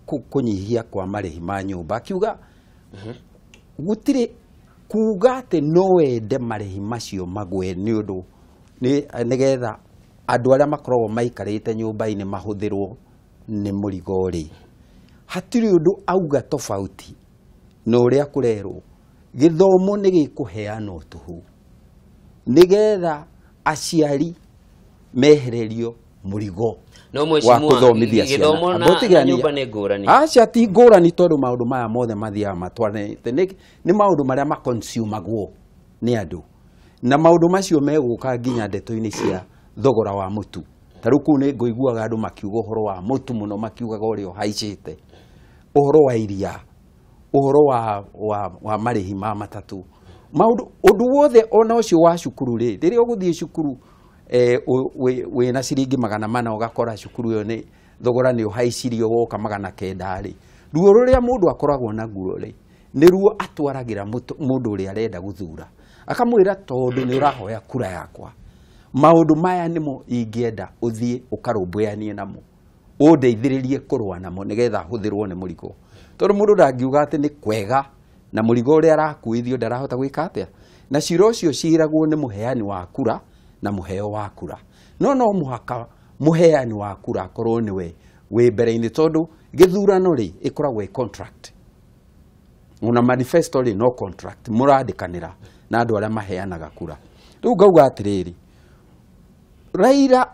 kũnyihia kwa marĩhi ma nyũmba, akiuga gũtirĩ kuga atĩ no wende marĩhi macio magwe nĩ ũndũ nĩgetha andũ arĩa makoragwo maikarĩte nyũmba-inĩ mahũthĩrwo nĩ mũrigo rĩ, hatirĩ ũndũ auga tofauti na ũrĩa kũrerwo. Gĩthomo nĩ gĩkũheanwo tũhũ nĩgetha aciari mehererio mũrigo wa kũthomithia ciana. Gĩthomo na nyũmba nĩ ngũrani. Aca ti ngũrani, tondũ maũndũ maya mothe mathiaga matwaranĩte, nĩ maũndũ marĩa makonsumagwo nĩ andũ, na maũndũ macio megũka nginya ndeto-inĩ cia thogora wa mũtu. Ta rĩu kũu nĩ ngũiguaga andũ makiuga ũhoro wa mũtu mũno, makiugaga ũrĩa ũhaicĩte, ũhoro wa iria, ũhoro wa marĩhi ma matatũ, maũndũ ũndũ wothe ona ũcio wa cukuru rĩ, rĩrĩa ũgũthiĩ cukuru wĩna ciringi 400 ũgakora cukuru ĩyo nĩ thogora nĩ ũhaicirio woka 900 rĩ, ruo rũrĩa mũndũ akoragwo naguo rĩ, nĩ ruo atwaragĩra mũndũ ũrĩa arenda gũthura, akamwĩra tondũ nĩ ũrahoya kura yakwa, maũndũ maya nĩmo ingĩenda ũthiĩ ũkarũmbũyanie namo, ũndeithĩrĩrie kũrũa namo nĩgetha hũthĩrwo nĩ mũrigo. Tondũ mũndũ ndangiuga atĩ nĩ kwega na mũrigo ũrĩa arakuithio ndarahota gwĩka atĩa. Na cira ũcio ciragwo nĩ mũheani wa kura na mũheo wa kura. No no mũhaka mũheani wa kura akorwo nĩwe wĩ mbere-inĩ, tondũ gĩthurano rĩ ĩkoragwo ĩ contract. Ona manifesto rĩ no contract mũrandĩkanĩra na andũ arĩa maheanaga kura. Rĩu ngauga atĩrĩrĩ, Raila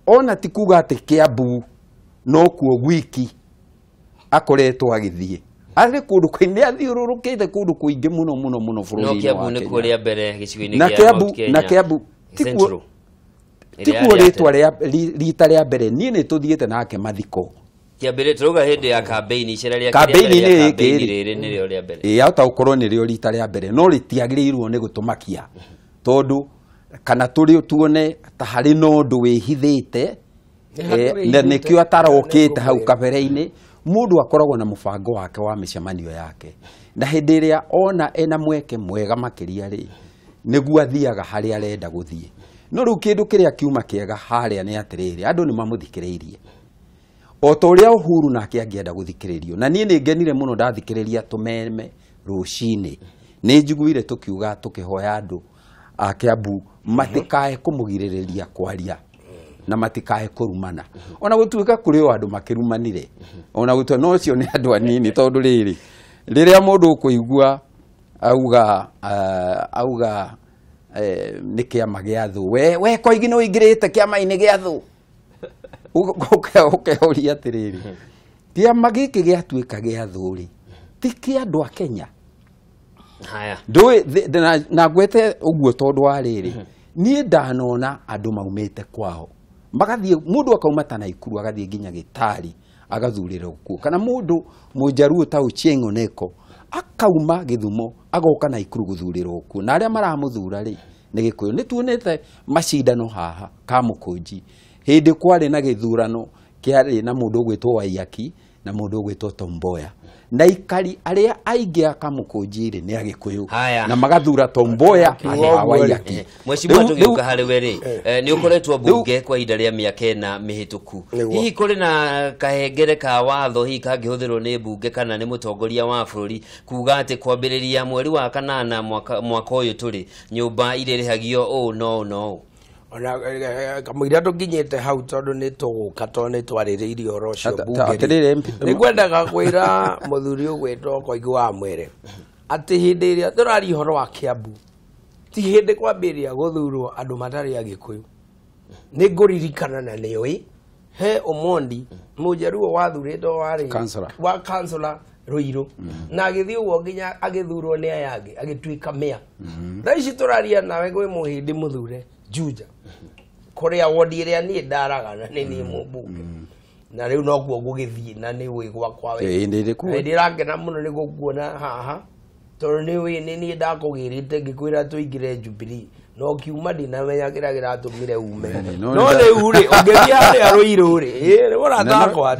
ona ti kuga atĩ Kiambu no kuo gwiki akoretwo agĩthiĩ, arĩ kũndũ kũingĩ, nĩ athiũrũrũkĩte kũndũ kũingĩ mũno mũno mũno No bũrũri-inĩ Kiambu wa nĩ Kenya. kuo rĩa mbere gĩcigo-inĩ Na kĩa Kiambu Mount Kenya. na Kiambu Central. tikuo rĩtwa rĩa rita rĩa mbere niĩ nĩ tũthiĩte nake mathiko. Kĩambĩrĩria tũrauga hĩndĩ ya campaign, icera rĩa Campaign-inĩ campaign rĩkĩ rĩrĩ nĩrĩo rĩa mbere. Ĩ yahota gũkorwo nĩrĩo rita rĩa mbere, no rĩtiagĩrĩirwo nĩ gũtũmakia tondũ kana tũrĩ tuone ta harĩ na ũndũ wĩhithĩte, na nĩkĩo atarokĩte hau kabere-inĩ. Mũndũ akoragwo na mũbango wake wa mĩcemanio yake, na hĩndĩ ĩrĩa ona ena mweke mwega makĩria rĩ, nĩguo athiaga harĩa arenda gũthiĩ. No rĩu kĩndũ kĩrĩa kiuma kĩega harĩa nĩ atĩrĩrĩ, andũ nĩ mamũthikĩrĩirie o ta ũrĩa Uhuru nake angĩenda gũthikĩrĩrio. Na niĩ nĩ ngenire mũno ndathikĩrĩria tũmeme rũcinĩ, nĩ njiguire tũkiuga tũkĩhoya andũ a Kiambu matikae kũmũgirĩrĩria kwaria na matikae kũrumana, ona gũtuĩka kũrĩ o andũ makĩrumanire, ona gũtuĩka no ũcio nĩ andũ anini, tondũ rĩrĩ rĩrĩa mũndũ ũkũigua auga auga nĩ kĩama gĩa thũ, we Koigi nĩ ũingĩrĩte kĩama-inĩ gĩa thũ, ũkehoria atĩrĩrĩ, kĩama gĩkĩ gĩatuĩka gĩa thũ rĩ, ti kĩa andũ a Kenya. Haya. Ndũĩ na ngwete ũguo tondũ wa rĩrĩ, niĩ ndanona andũ maumĩte kwao magathiĩ, mũndũ akauma ta Naikuru agathiĩ nginya Gĩtari agathurĩrwo kuo, kana mũndũ Mũjaruo ta Ochieng' Oneko akauma Gĩthumo agoka Naikuru gũthurĩrwo kuo, na arĩa maramũthura rĩ nĩ Gĩkũyũ. Nĩ tuonete macindano haha Kamũkũnji hĩndĩ kwarĩ na gĩthurano kĩarĩ na mũndũ ũgwĩtwo Waiyaki na mũndũ ũgwĩtwo Tom Mboya, na ikari arĩa aingĩ a Kamũkũnji rĩ nĩ Agĩkũyũ na magathura Tom Mboya handũ ha Waiyaki. Mheshimiwa, tũgĩũka harĩ we rĩ, nĩ ũkoretwo mbunge kwa ihinda rĩa mĩaka 4 mĩhĩtũku, hihi kũrĩ na kahengere ka watho hihi kangĩhũthĩrwo nĩ mbunge kana nĩ mũtongoria wa bũrũri kuga atĩ kwambĩrĩria mweri wa 8 mwaka ũyũ tũrĩ, nyũmba irĩrĩhagio ũũ no ũũ no ũũ? Ona kamũira tũkinyĩte hau tondũ nĩ tũgũka, tondũ nĩ twarĩrĩirie ũhoro ũcio mbunge. Nĩ ngwendaga kwĩra mũthuri ũgwĩtwo Koigi wa Mwere atĩ hĩndĩ ĩrĩa tũraria ũhoro wa Kiambu, ti hĩndĩ kwambĩrĩria gũthurwo andũ matarĩ Agĩkũyũ. Nĩ ngũririkana na nĩũĩ he Omondi Mũjaruo wathurĩtwo warĩ wa councillor Ruiru, na agĩthiĩ ũguo nginya agĩthurwo nĩ aya angĩ agĩtuĩka mayor. Thaa ici tũraria nawe kwĩ mũhĩndĩ mũthure Juja kũrĩa wodi ĩrĩa niĩ ndaraga na nĩ niĩ mũmbunge, na rĩu nokuo ngũgĩthiĩ na nĩ ũĩ gwakwa we. Ndĩrakena mũno nĩ gũkuona haha tondũ nĩ ũĩ nĩ niĩ ndakũgĩrĩte ngĩkwĩra tũingĩre Jubilee, no kiuma ndinamenya kĩrĩa kĩratũmire ume. No rĩu rĩ ũngĩthiĩ harĩa Ruiru rĩ, nĩ mũrata wakwa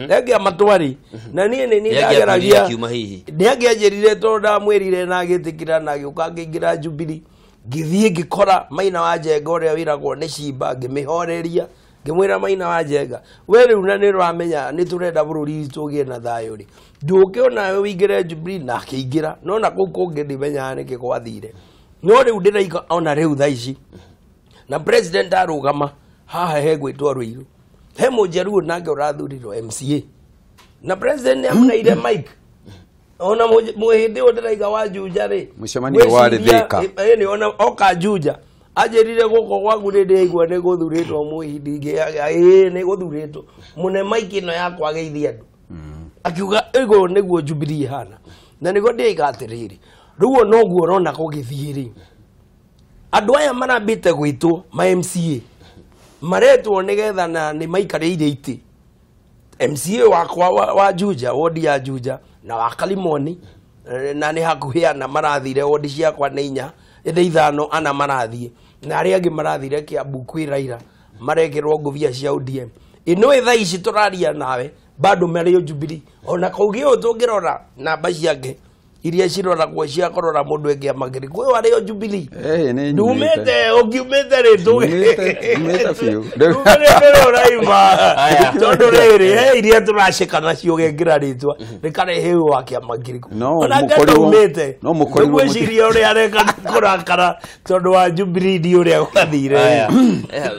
nĩ matwari, na niĩ nĩ niĩ ndageragia nĩ angĩanjĩrire tondũ ndamwĩrire na agĩtĩkĩra na agĩũka ngĩingĩra Jubilee. Ngĩthiĩ ngĩkora Maina wa Njenga ũrĩa wĩragwo nĩ Cimba, ngĩmĩhoreria ngĩmwĩra Maina wa Njenga, we rĩu na nĩ ũramenya nĩ tũrenda bũrũri witũ ũgĩe na thayũ rĩ, ndũke onawe ũingĩre Jubilee, na akĩingĩra. No na kũu kũngĩ ndimenyaga nĩkĩ gwathire, no rĩu ndĩraigua ona rĩu thaa ici na president arũgama haha hegwĩtwo Ruiru, he Mũjaruo nake ũrathurirwo MCA na president nĩ amũneire mic. Ona mũhĩndĩ ũyũ ndĩraiga wa Juja rĩ, mũcemanio warĩ Thika, ĩĩ ona oka Juja anjĩrire gũkũ gwaku nĩ ndĩraigua nĩ gũthurĩtwo mũhĩndĩ, ĩĩ nĩ gũthurĩtwo mũne mic ĩno yakwa geithia andũ, akiuga ĩgo nĩguo Jubilee ihana. Na nĩguo ndĩraiga atĩrĩrĩ, rĩu noguo ũrona gũgĩthiĩ rĩ, andũ aya marambĩte gwĩtwo ma MCA maretwo nĩgetha na nĩ maikarĩire itĩ. MCA wakwa wa Juja, wodi ya Juja na wa Kalimoni, na nĩ hakuhĩ ana marathire wodi ciakwa nĩ 4 nĩ 5 ana marathiĩ, na arĩa angĩ marathire Kiambu kwĩ Raila marekĩrwo ngũbia cia ODM. Ĩno thaa ici tũraria nawe bado marĩ o Jubilee, ona kũngĩ ũyũ tũngĩrora namba ciake iria ciroragwo cia kũrora mũndũ e kĩama kĩrĩkũ, ũyũ arĩ o Jubilee. Ndumĩte ũkiumĩte rĩ ndumĩte biũ ndumĩte ũraima, tondũ rĩrĩ he iria tũraceka nacio ũgekĩra rĩtwa rĩkarehe ũyũ wa kĩama kĩrĩkũ, ona ndumĩte ngwĩciria ũrĩa areka kũrakara tondũ wa Jubilee ndi ũrĩa gwathire.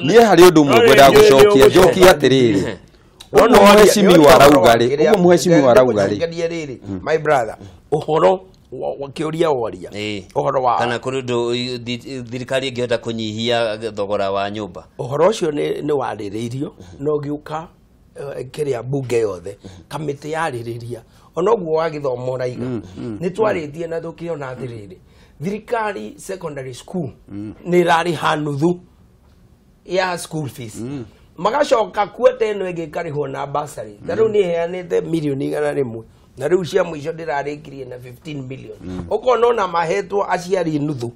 Niĩ harĩ ũndũ ũmwe ngwendaga gũcokia, njokie atĩrĩrĩ, Ũguo mheshimiwa arauga rĩ, ũguo mheshimiwa arauga rĩ, my brother, ũhoro wa kĩũria woria ũhoro wa kana kũrĩ ũndũ thirikari ĩngĩhota kũnyihia thogora wa nyũmba, ũhoro ũcio nĩ warĩrĩirio na ũgĩũka kĩrĩa bunge yothe kamĩtĩ yarĩrĩria ona ũguo wa gĩthomo ũraiga nĩ twarĩtie na tũkĩona atĩrĩrĩ thirikari secondary school nĩ ĩrarĩha nuthu ya school fees magacoka kuota ĩno ĩngĩ ĩkarĩhwo na bursary ta rĩu nĩ ĩheanĩte mirioni 100 na rĩu cia mũico ndĩrarĩkirie na 15 million ũkona ona mahetwo aciari nuthu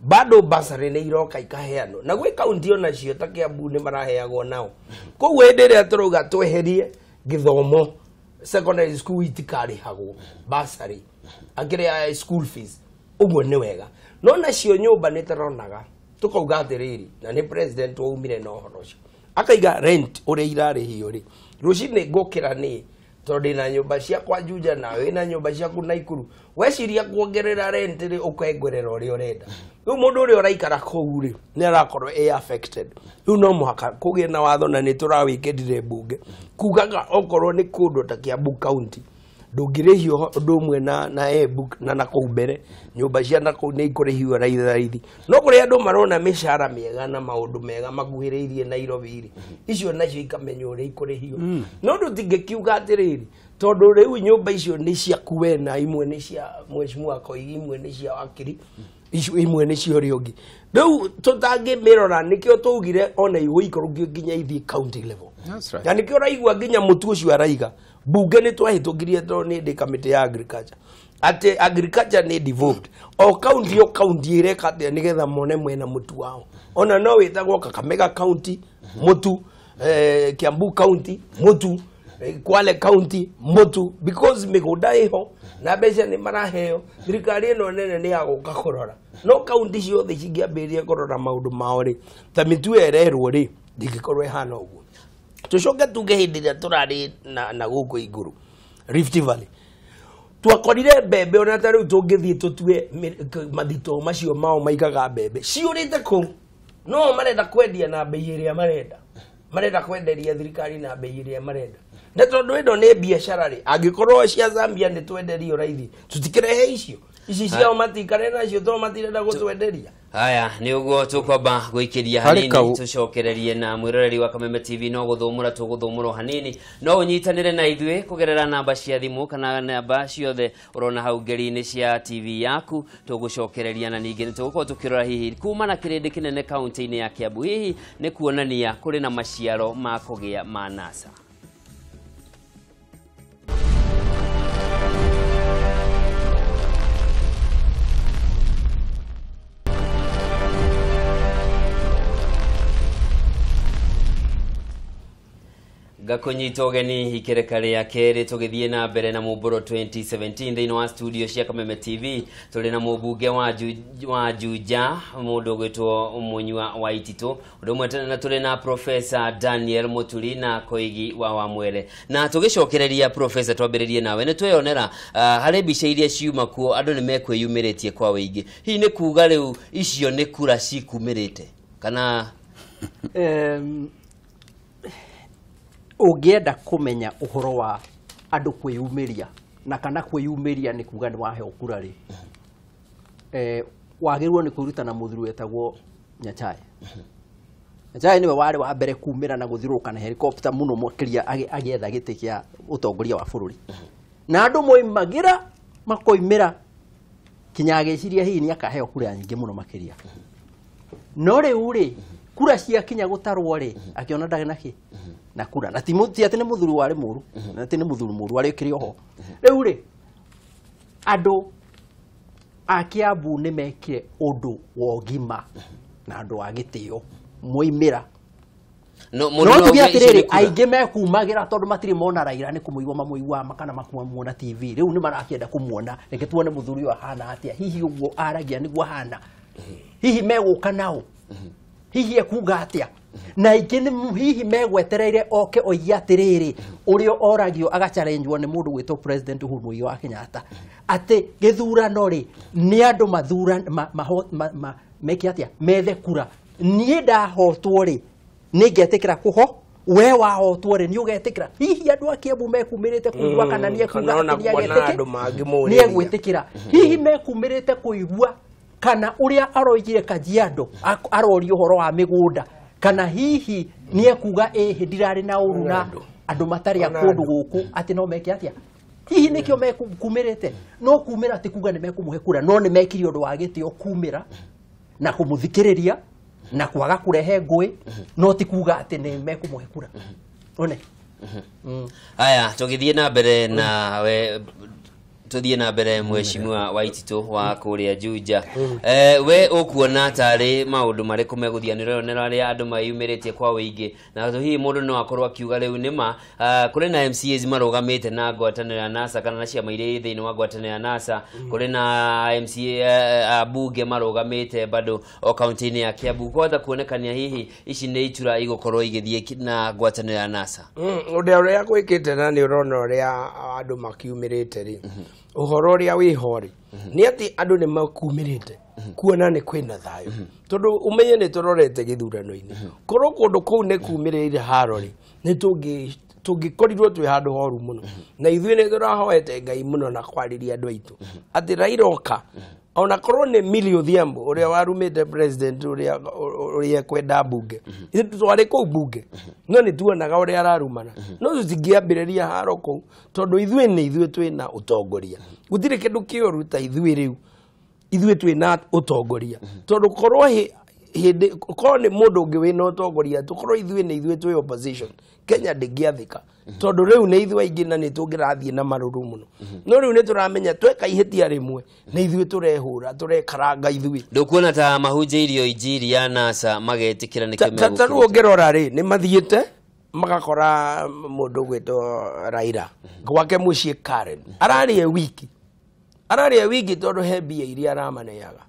bado bursary nĩ iroka ikaheanwo na gwĩ kaunti onacio ta Kiambu nĩ maraheagwo nao. Koguo hĩndĩ ĩrĩa tũrauga tweherie gĩthomo secondary school itikarĩhagwo bursary akĩrĩa school fees ũguo nĩ wega, no nacio nyũmba nĩ tũronaga tũkauga atĩrĩrĩ na nĩ president waumire na ũhoro ũcio akaiga rent ũrĩa irarĩhio rĩ rũcinĩ ngũkĩra nĩ tondũ ndĩna nyũmba ciakwa Juja na wĩna nyũmba ciaku Naikuru weciria kuongerera rent rĩ ũkengerera ũrĩa ũrenda rĩu mũndũ ũrĩa ũraikara kũu rĩ nĩ arakorwo e affected. Rĩu no mũhaka kũgĩe na watho na nĩ tũrawĩkĩrire mbunge kugaga okorwo nĩ kũndũ ta Kiambu county ndũngĩrĩhio ũndũ ũmwe na Embu na nakũu mbere nyũmba cia nakũu nĩ ikũrĩhio raithi no kũrĩ andũ marona mĩcara mĩega na maũndũ mega makuhĩrĩirie Nairobi rĩ icio nacio ikamenywo ũrĩa ikũrĩhio no ndũtingĩkiuga atĩrĩrĩ tondũ rĩu nyũmba icio nĩ ciaku we na imwe nĩ cia mheshimiwa Koigi imwe nĩ cia wakiri icio imwe nĩ cia ũrĩa ũngĩ rĩu tũtangĩmĩrora nĩkĩo twaugire ona igũikũrũkio nginya ithiĩ county level. Na nĩkĩo ũraigua nginya mũtu ũcio araiga bunge nĩ twahĩtũkirie tondũ nĩ ndĩ kamĩtĩ ya agriculture atĩ agriculture nĩ devolved o county o county ĩreka atĩa nĩgetha mone mwena mũtu wao ona no wĩtagwo Kakamega county mũtu, Kiambu county mũtu, Kwale county mũtu because mĩgũnda ĩho na mbeca nĩ maraheo thirikari ĩno nene nĩ yagũka kũrora no county ciothe cingĩambĩrĩria kũrora maũndũ mao rĩ ta mĩtu ĩrerwo rĩ ndingĩkorwo ĩhana ũguo. Tucoke tuge hĩndĩ ĩrĩa tũrarĩ na gũkũ igũrũ Rift Valley twakorire mbembe ona ta rĩu tũngĩthiĩ tũtue mathito macio mao maigaga mbembe ciũrĩte kũu no marenda kwendia na bei ĩrĩa marenda kwenderia thirikari na bei ĩrĩa marenda na tondũ ĩno nĩ biacara rĩ angĩkorwo cia Zambia nĩ twenderio raithi tũtikĩrehe icio ici ciao matikare nacio tondũ matirenda gũtwenderia. Haya nĩ ũguo tũkwamba gũikĩria hanini tũcokererie na mwĩroreri wa Kameme TV no gũthũmũra tũgũthũmũrwo hanini no ũnyitanĩre na ithuĩ kũgerera namba cia thimũ kana namba ciothe ũrona hau ngeri-inĩ cia TV yaku tũgũcokereria na ningĩ nĩ tũgũkorwo tũkĩrora hihi kuma na kĩrĩndĩ kĩnene kaunti-inĩ ya Kiambu hihi nĩ kuonania kũrĩ na maciaro ma kũgĩa ma NASA. Gakunyita ũgeni ikereka rĩa kerĩ tũgĩthiĩ na mbere na Mũmbũro 2017 thĩinĩ wa studio cia Kameme TV tũrĩ na mũmbunge wa Juja mũndũ ũgwĩtwo Mũnyua wa Ititũ ũndũ ũmwe na tũrĩ na Professor Daniel Muturi na Koigi wa Wamwere na tũgĩcokereria Professor twambĩrĩrie nawe nĩ tweyonera harĩ mbica iria ciuma kuo andũ nĩ mekwĩyumĩrĩtie kwa wĩingĩ hihi nĩ kuga rĩu icio nĩ kura cikumĩrĩte kana ũngĩenda kũmenya ũhoro wa andũ kwĩyumĩria na kana kwĩyumĩria nĩ kuga nĩ waheo kura rĩ wagĩrĩirwo nĩ kwĩruta na mũthuri wetagwo Nyachae. Nyachae nĩwe warĩ wa mbere kumĩra na gũthiũrũrũka na helicopter mũno makĩria agĩetha gĩtĩ kĩa ũtongoria wa bũrũri na andũ moimagĩra makoimĩra kinya agĩciria hihi nĩ akaheo kura nyingĩ mũno makĩria no rĩu rĩ kura ciakinya gũtarwo rĩ akĩona ndarĩ na kĩ na kura na ti atĩ nĩ mũthuri warĩ mũru na ti nĩ mũthuri mũru arĩ kĩrĩ oho rĩu rĩ andũ a Kiambu nĩ mekire ũndũ wa ũgima na andũ a gĩtĩo moimĩra no tuge atĩrĩrĩ aingĩ mekumagĩra tondũ matirĩ mona Raila nĩ kũmũigua mamũiguaga kana makũmuona TV rĩu nĩ marakĩenda kũmuona reke tuone mũthuri ũyũ ahana atĩa hihi ũguo aragia nĩguo ahana hihi megũka nao hihi ekuga atĩa na ingĩ nĩ hihi megwetereire oke oige atĩrĩrĩ ũrĩa oragio agachallengewo nĩ mũndũ gwĩtwo President Uhuru Muigai wa Kenyatta atĩ gĩthurano rĩ nĩ andũ mathura meke atĩa methe kura niĩ ndahotwo rĩ nĩ ngetĩkĩra kũho We wahotwo rĩ, nĩ ũgetĩkĩra? Hihi andũ a Kiambu mekumĩrĩte kũigua kana nĩ ekuga atĩ nĩ egwĩtĩkĩra? Hihi mekumĩrĩte kũigua kana ũrĩa aroigire Kajiado aroria ũhoro wa mĩgũnda, kana hihi nĩ ekuga ĩhĩ ndirarĩ na ũru na andũ matarĩ a kũndũ gũkũ atĩ no meke atĩa? Hihi nĩkĩo mekumĩrĩte? No kumĩra ti kuga nĩ mekũmũhe kura, no nĩ mekire ũndũ wa gĩtĩo kumĩra na kũmũthikĩrĩria na kwaga kũrehe ngũĩ, no ti kuga atĩ nĩ mekũmũhe kura. One aya tũgĩthiĩ na mbere na we, tuthiĩ na mbere mheshimiwa Waititu wa kũrĩa Juja. We ũkuona tarĩ maũndũ marĩkũ megũthiĩ? Nĩũronera arĩa andũ mayumĩrĩtie kwa wĩingĩ, na hihi mũndũ no akorwo akiuga rĩu nĩma kũrĩ na MCAs marũgamĩte na ngwatanĩro ya NASA kana na ciama iria irĩ thĩinĩ wa ngwatanĩro ya NASA, kũrĩ na MCA ambunge marũgamĩte bado o kaunti-inĩ ya Kiambu, kwahota kuonekania hihi ici nĩ itura igũkorwo igĩthiĩ na ngwatanĩro ya NASA. Ũndũ ũrĩa gwĩkĩte na nĩ ũrona ũrĩa andũ makiumĩrĩte rĩ, ũhoro ũrĩa wĩho rĩ nĩ atĩ andũ nĩ makumĩrĩte kuona nĩ kwĩna thayũ, tondũ ũmenye nĩ tũrorete gĩthurano-inĩ, korwo kũndũ kũu nĩ kumĩrĩire haro rĩ, nĩ tũngĩkorirwo twĩ handũ horu mũno. Na ithuĩ nĩ tũrahoete Ngai mũno na kwarĩria andũ aitũ atĩ Raila oka, ona korwo nĩ Millie Odhiambo ũrĩa warumĩte president ũrĩa ekwenda mbunge, ithuĩ twarĩ kũu mbunge no nĩ tuonaga ũrĩa ararumana, no tũtingĩambĩrĩria haro kũu tondũ ithuĩ nĩ ithuĩ twĩna ũtongoria. Gũtirĩ kĩndũ kĩũru ta ithuĩ rĩu, ithuĩ twĩna ũtongoria, tondũ korwo hĩndĩ korwo nĩ mũndũ ũngĩ wĩna ũtongoria, tũkorwo ithuĩ nĩ ithuĩ twĩ opposition, Kenya ndĩngĩathĩka, tondũ rĩu nĩ ithuĩ aingĩ na nĩ tũngĩrathiĩ na marũrũ mũno. No rĩu nĩ tũramenya tweka ihĩtia rĩmwe nĩ ithuĩ tũrehũra, tũrekaranga ithuĩ. Ndũkuona ta mahunjĩirio injiri ya NASA magetĩkĩra nĩkĩo megũkĩra? Ta rĩu ũngĩrora rĩ, nĩ mathiĩte magakora mũndũ ũgwĩtwo Raila gwake mũciĩ Karen, ararĩa wiki tondũ he mbia iria aramaneaga,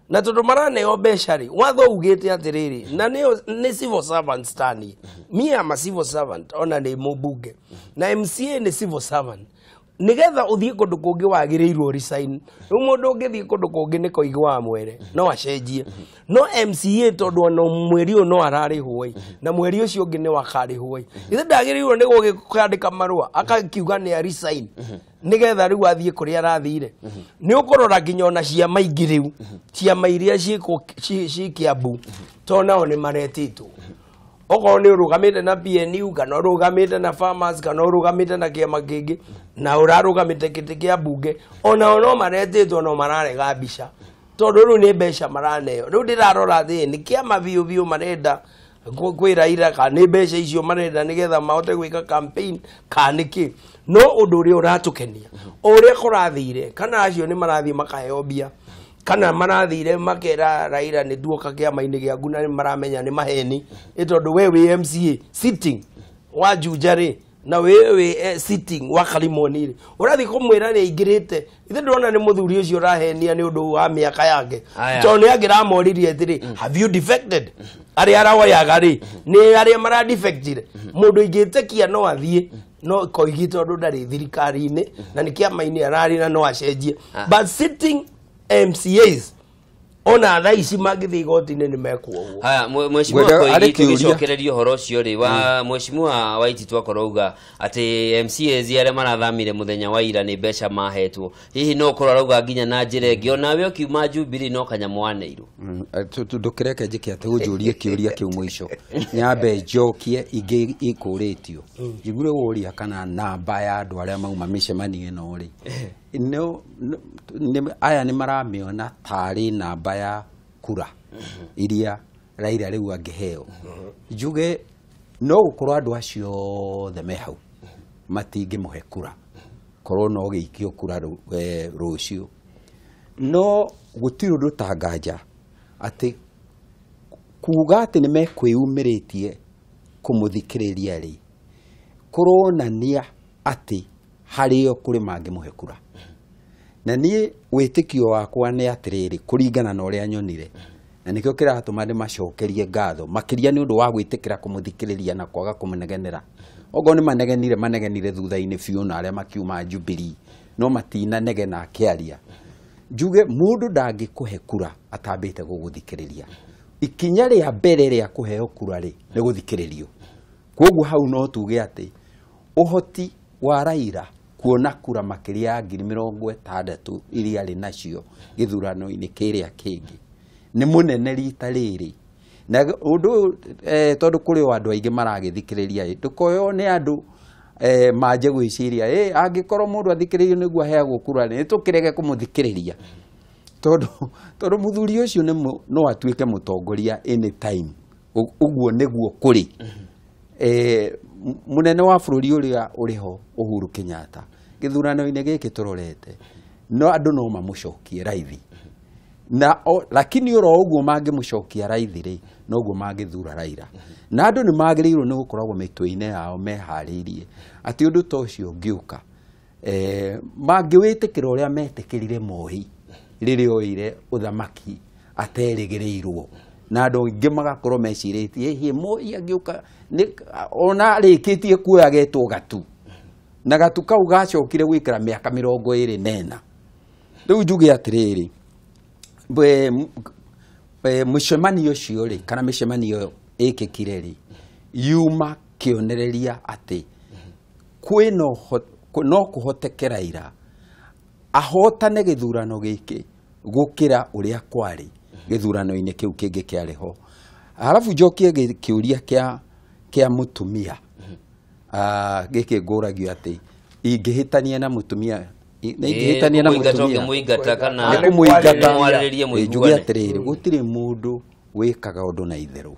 na tondũ maraneo mbeca rĩ, watho ugĩte atĩrĩrĩ, na nĩ civil servant tani, me am a civil servant, ona nĩ mũmbunge na MCA nĩ civil servant, nĩgetha ũthiĩ kũndũ kũngĩ wagĩrĩirwo resign. Rĩu mũndũ ũngĩthiĩ kũndũ kũngĩ nĩ koigĩ wa mwere no acenjie, no MCA tondũ ona mweri ũyũ no ararĩhwo ĩ, na mweri ũcio ũngĩ nĩ wakarĩhwo ĩ, ithe ndagĩrĩirwo nĩ gũgĩkandĩka marũa akakiuga nĩ a resign nĩgetha rĩu athiĩ kũrĩa arathire. Nĩ ũkũrora nginya ona ciama ingĩ rĩu, ciama iria ciĩ Kiambu, tondũ nao nĩ maretĩtwo. Okorwo nĩ ũrũgamĩte na PNU kana ũrũgamĩte na Farmers kana ũrũgamĩte na kĩama kĩngĩ na ũrarũgamĩte kĩtĩ kĩa mbunge, onao no maretĩtwo no mararega mbica, tondũ rĩu nĩ mbeca maraneo. Rĩu ndĩrarora thĩ nĩ kĩama biũ biũ marenda kwĩ Raila, kana nĩ mbeca icio marenda nĩgetha mahote gwĩka campaign kana nĩkĩ. No ũndũ ũrĩa ũratũkenia o ũrĩa kũrathire, kana acio nĩ marathiĩ makaheo mbia, kana marathire makera Raila nĩ tuoka kĩama-inĩ gĩaku, na nĩ maramenya nĩ maheni, ĩ tondũ we wĩ MCA sitting wa Juja rĩ, na we wĩ sitting wa Kalimoni rĩ, ũrathiĩ kũmwĩra nĩ aingĩrĩte. Ithe ndĩrona nĩ mũthuri ũcio ũrahenia nĩ ũndũ wa mĩaka yake, tondũ nĩ angĩramoririe atĩrĩ, have you defected? Arĩa araoyaga rĩ, nĩ arĩa maradefectire. Mũndũ ingĩtĩkia no athiĩ no koigi tondũ ndarĩ thirikari-inĩ na nĩ kĩama-inĩ ararĩ na no acenjie, but sitting MCAs ona thaa ici mangĩthiĩ igoti-inĩ nĩ mekuohwo. Haya, mheshimiwa Koigi, tũgĩcokereria ũhoro ũcio rĩ, wa mheshimiwa Waititu akorwo auga atĩ MCAs arĩa marathamire mũthenya wa ira nĩ mbeca mahetwo, hihi no ũkorwo arauga nginya na njĩra ĩngĩ, onawe ũkiuma Jubilee no kanyamũ waneirwo? Ndũkĩreke njĩke atĩ ũnjũrie kĩũria kĩu mũico, nyambe njokie ingĩ ikũrĩtio. Njigure woria kana namba ya andũ arĩa mauma mĩcemanio ĩno rĩ, aya nĩ maramĩona tarĩ namba ya kura iria Raila rĩu angĩheo. Njuge no gũkorwo andũ acio othe me hau matingĩmũhe kura, korwo no gĩikio kura rũciũ, no gũtirĩ ũndũ ta nganja atĩ kuga atĩ nĩ mekwĩyumĩrĩtie kũmũthikĩrĩria rĩ, kũronania atĩ harĩo kũrĩ mangĩmũhe kura. Na niĩ wĩtĩkio wakwa nĩ atĩrĩrĩ, kũringana na ũrĩa nyonire, na nĩkĩo kĩratũma ndĩmacokerie ngatho makĩria nĩ ũndũ wa gwĩtĩkĩra kũmũthikĩrĩria na kwaga kũmũnegenera. Okorwo nĩ manegenire, manegenire thutha-inĩ biũ na arĩa makiuma Jubilee, no matinanegena akĩaria. Njuge mũndũ ndangĩkũhe kura atambĩte gũgũthikĩrĩria. Ikinya rĩa mbere rĩa kũheo kura rĩ, nĩ gũthikĩrĩrio. Koguo hau no tuge atĩ ũhoti wa Raila kuona kura makĩria ya 60,000 iria arĩ nacio gĩthurano-inĩ kĩrĩa kĩngĩ nĩ mũnene rita rĩrĩ. Na ũndũ tondũ kũrĩ o andũ aingĩ maragĩthikĩrĩria ĩ, ndũkoywo nĩ andũ manje gwĩciria angĩkorwo mũndũ athikĩrĩirio nĩguo aheagwo kura nĩ tũkĩrege kũmũthikĩrĩria, tondũ mũthuri ũcio no atuĩke mũtongoria anytime. Ũguo nĩguo kũrĩ. Mũnene wa bũrũri ũrĩa ũrĩ ho Uhuru Kenyatta gĩthurano-inĩ gĩkĩ tũrorete no andũ no mamũcokie raithi, na lakini oro ũguo mangĩmũcokia raithi rĩ, noguo mangĩthura Raila. Na andũ nĩ magĩrĩirwo nĩ gũkoragwo mĩtwe-inĩ yao meharĩirie atĩ ũndũ ta ũcio ũngĩũka, mangĩwĩtĩkĩra ũrĩa metĩkĩrire Moi rĩrĩa oire ũthamaki aterĩgĩrĩirwo, na andũ aingĩ magakorwo mecirĩtie hihi Moi angĩũka ona arĩkĩtie kuoya agetwo gatu, na gatu kau gacokire gwĩkara mĩaka 24. Rĩu njuge atĩrĩrĩ, mũcemanio ũcio rĩ, kana mĩcemanio ĩkĩkire rĩ, yuma kĩonereria atĩ kwĩna no kũhoteke Raila ahotane gĩthurano gĩkĩ gũkĩra ũrĩa kwarĩ gĩthurano-inĩ kĩu kĩngĩ kĩarĩ ho. Halafu njokie kĩũria kĩa mũtumia gĩkĩ ngũragio atĩ ingĩhĩtania na mũtumia, ingĩhĩtania na mũtumia nĩ njuge atĩrĩrĩ, gũtirĩ mũndũ wĩkaga ũndũ na itherũ.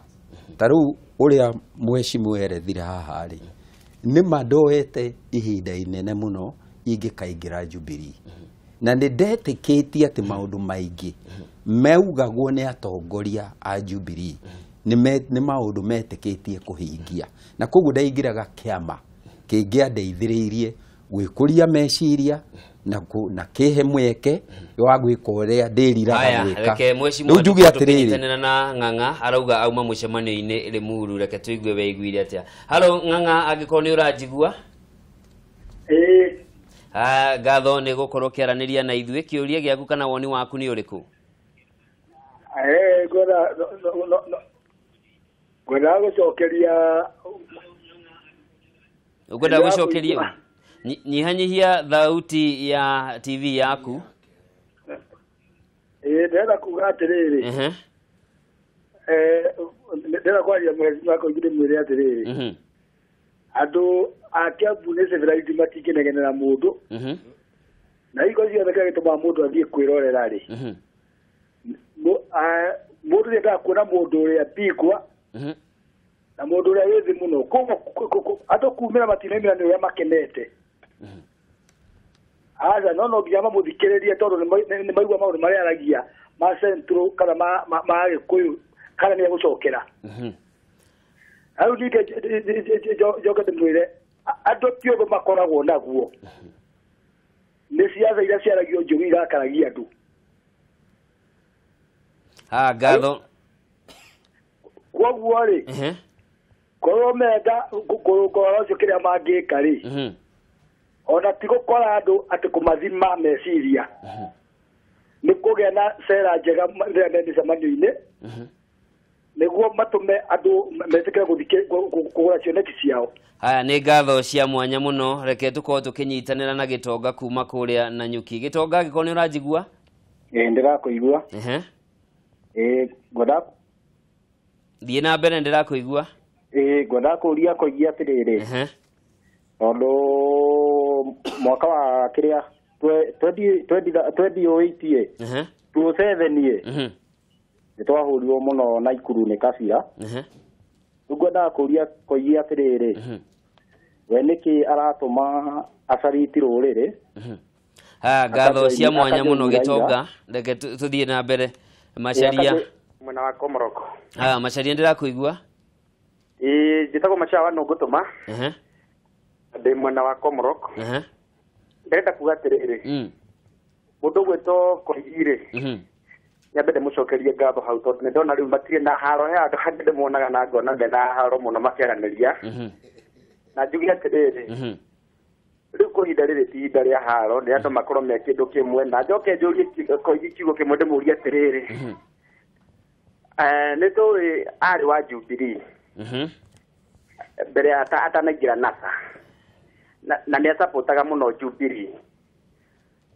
Ta rĩu ũrĩa mheshimiwa erethire haha rĩ, nĩ ma ndoete ihinda inene mũno ingĩkaingĩra Jubilee, na nĩ ndetĩkĩtie atĩ maũndũ maingĩ meugagwo nĩ atongoria a Jubilee nĩ maũndũ metĩkĩtie kũhingia, na koguo ndaingĩraga kĩama kĩngĩandeithĩrĩirie gwĩkũria meciria na kĩhe mweke wa gwĩka ũrĩa ndĩriraga gwĩka. Rĩu njuge atĩrĩrĩ, na Ng'ang'a arauga auma mũcemanio-inĩ Limuru, reke tũigue weiguire atĩa. Halo Ng'ang'a, angĩkorwo nĩ ũranjigua. Ngatho nĩ gũkorwo ũkĩaranĩria na ithuĩ. Kĩũria gĩaku kana woni waku nĩ ũrĩkũ? Ngwenda gũcokeria, ũkwenda gũcokeria, nyihanyihia thauti ya TV yaku. Ndĩrenda kuga atĩrĩrĩ, ndĩrenda kwaria mheshimiwa Koigi ndĩmwĩre atĩrĩrĩ, andũ a Kiambu nĩ civilized, matingĩnegenera mũndũ, na hingo ciothe kĩrĩa gĩtũmaga mũndũ athiĩ kwĩrorera rĩ, mũndũ nĩendaga kuona mũndũ ũrĩa bingwa na mũndũ ũrĩa wĩ thĩ mũno. Koguo andũ kumĩra matinaumĩra nĩ ũrĩa makenete. Aca, no nginya mamũthikĩrĩrie tondũ nĩ maigua maũndũ marĩa aragia ma Central kana ma Gĩkũyũ, kana nĩ egũcokera. Rĩu ningĩ njoke ndĩmwĩre andũ ti ũndũ makoragwo naguo, nĩ ciaca iria ciaragio njũru irakaragia andũ. Ngatho. Koguo rĩ, korwo menda kũrũnga ũhoro ũcio kĩrĩa mangĩka rĩ, ona ti gũkora andũ atĩ kũmathima meciria, nĩ kũgĩa na cera njega rĩrĩa me mĩcemanio-inĩ, nĩguo matũme andũ metĩkĩre kũgũra cioneki ciao. Haya, nĩ ngatho cia mwanya mũno. Reke tũkorwo tũkĩnyitanĩra na Gĩtonga kuma kũrĩa Nanyuki. Gĩtonga, angĩkorwo nĩ ũranjigua. Ndĩrakũigua. Thiĩ na mbere, ndĩrakũigua. Ngwendaga kũũria Koigi atĩrĩrĩ, tondũ mwaka wa kĩrĩa 2008 2007 nĩ twahũrirwo mũno Naikuru nĩ Kabira. Rĩu ngwendaga kũũria Koigi atĩrĩrĩ, we nĩkĩ aratũma acariti rũrĩrĩ? Ngatho cia mwanya mũno Gĩtonga, reke tũthiĩ na mbere. Macharia mwena wa Komoroko. Macharia, ndĩrakũigua. Njĩtagwo Macharia wa Nũngũtũma, ndĩ mwena wa Komoroko. Ndĩrenda kuga atĩrĩrĩ, mũndũ ũgwĩtwo Koigi rĩ, nyambe ndĩmũcokerie ngatho hau, tondũ nĩndona rĩu matirĩ na haro, he handũ hangĩ ndĩmuonaga na ngona mena haro mũno makĩaranĩria. Na njuge atĩrĩrĩ, rĩu kwa ihinda rĩrĩ ti ihinda rĩa haro, nĩ andũ makorwo me kĩndũ kĩmwe. Na njoke njũrie Koigi kiugo kĩmwe, ndĩmũrie atĩrĩrĩ, nĩ tũĩ arĩ wa Jubilee, Mbere atanaingĩra NASA. Na nĩ asapotaga mũno Jubilee.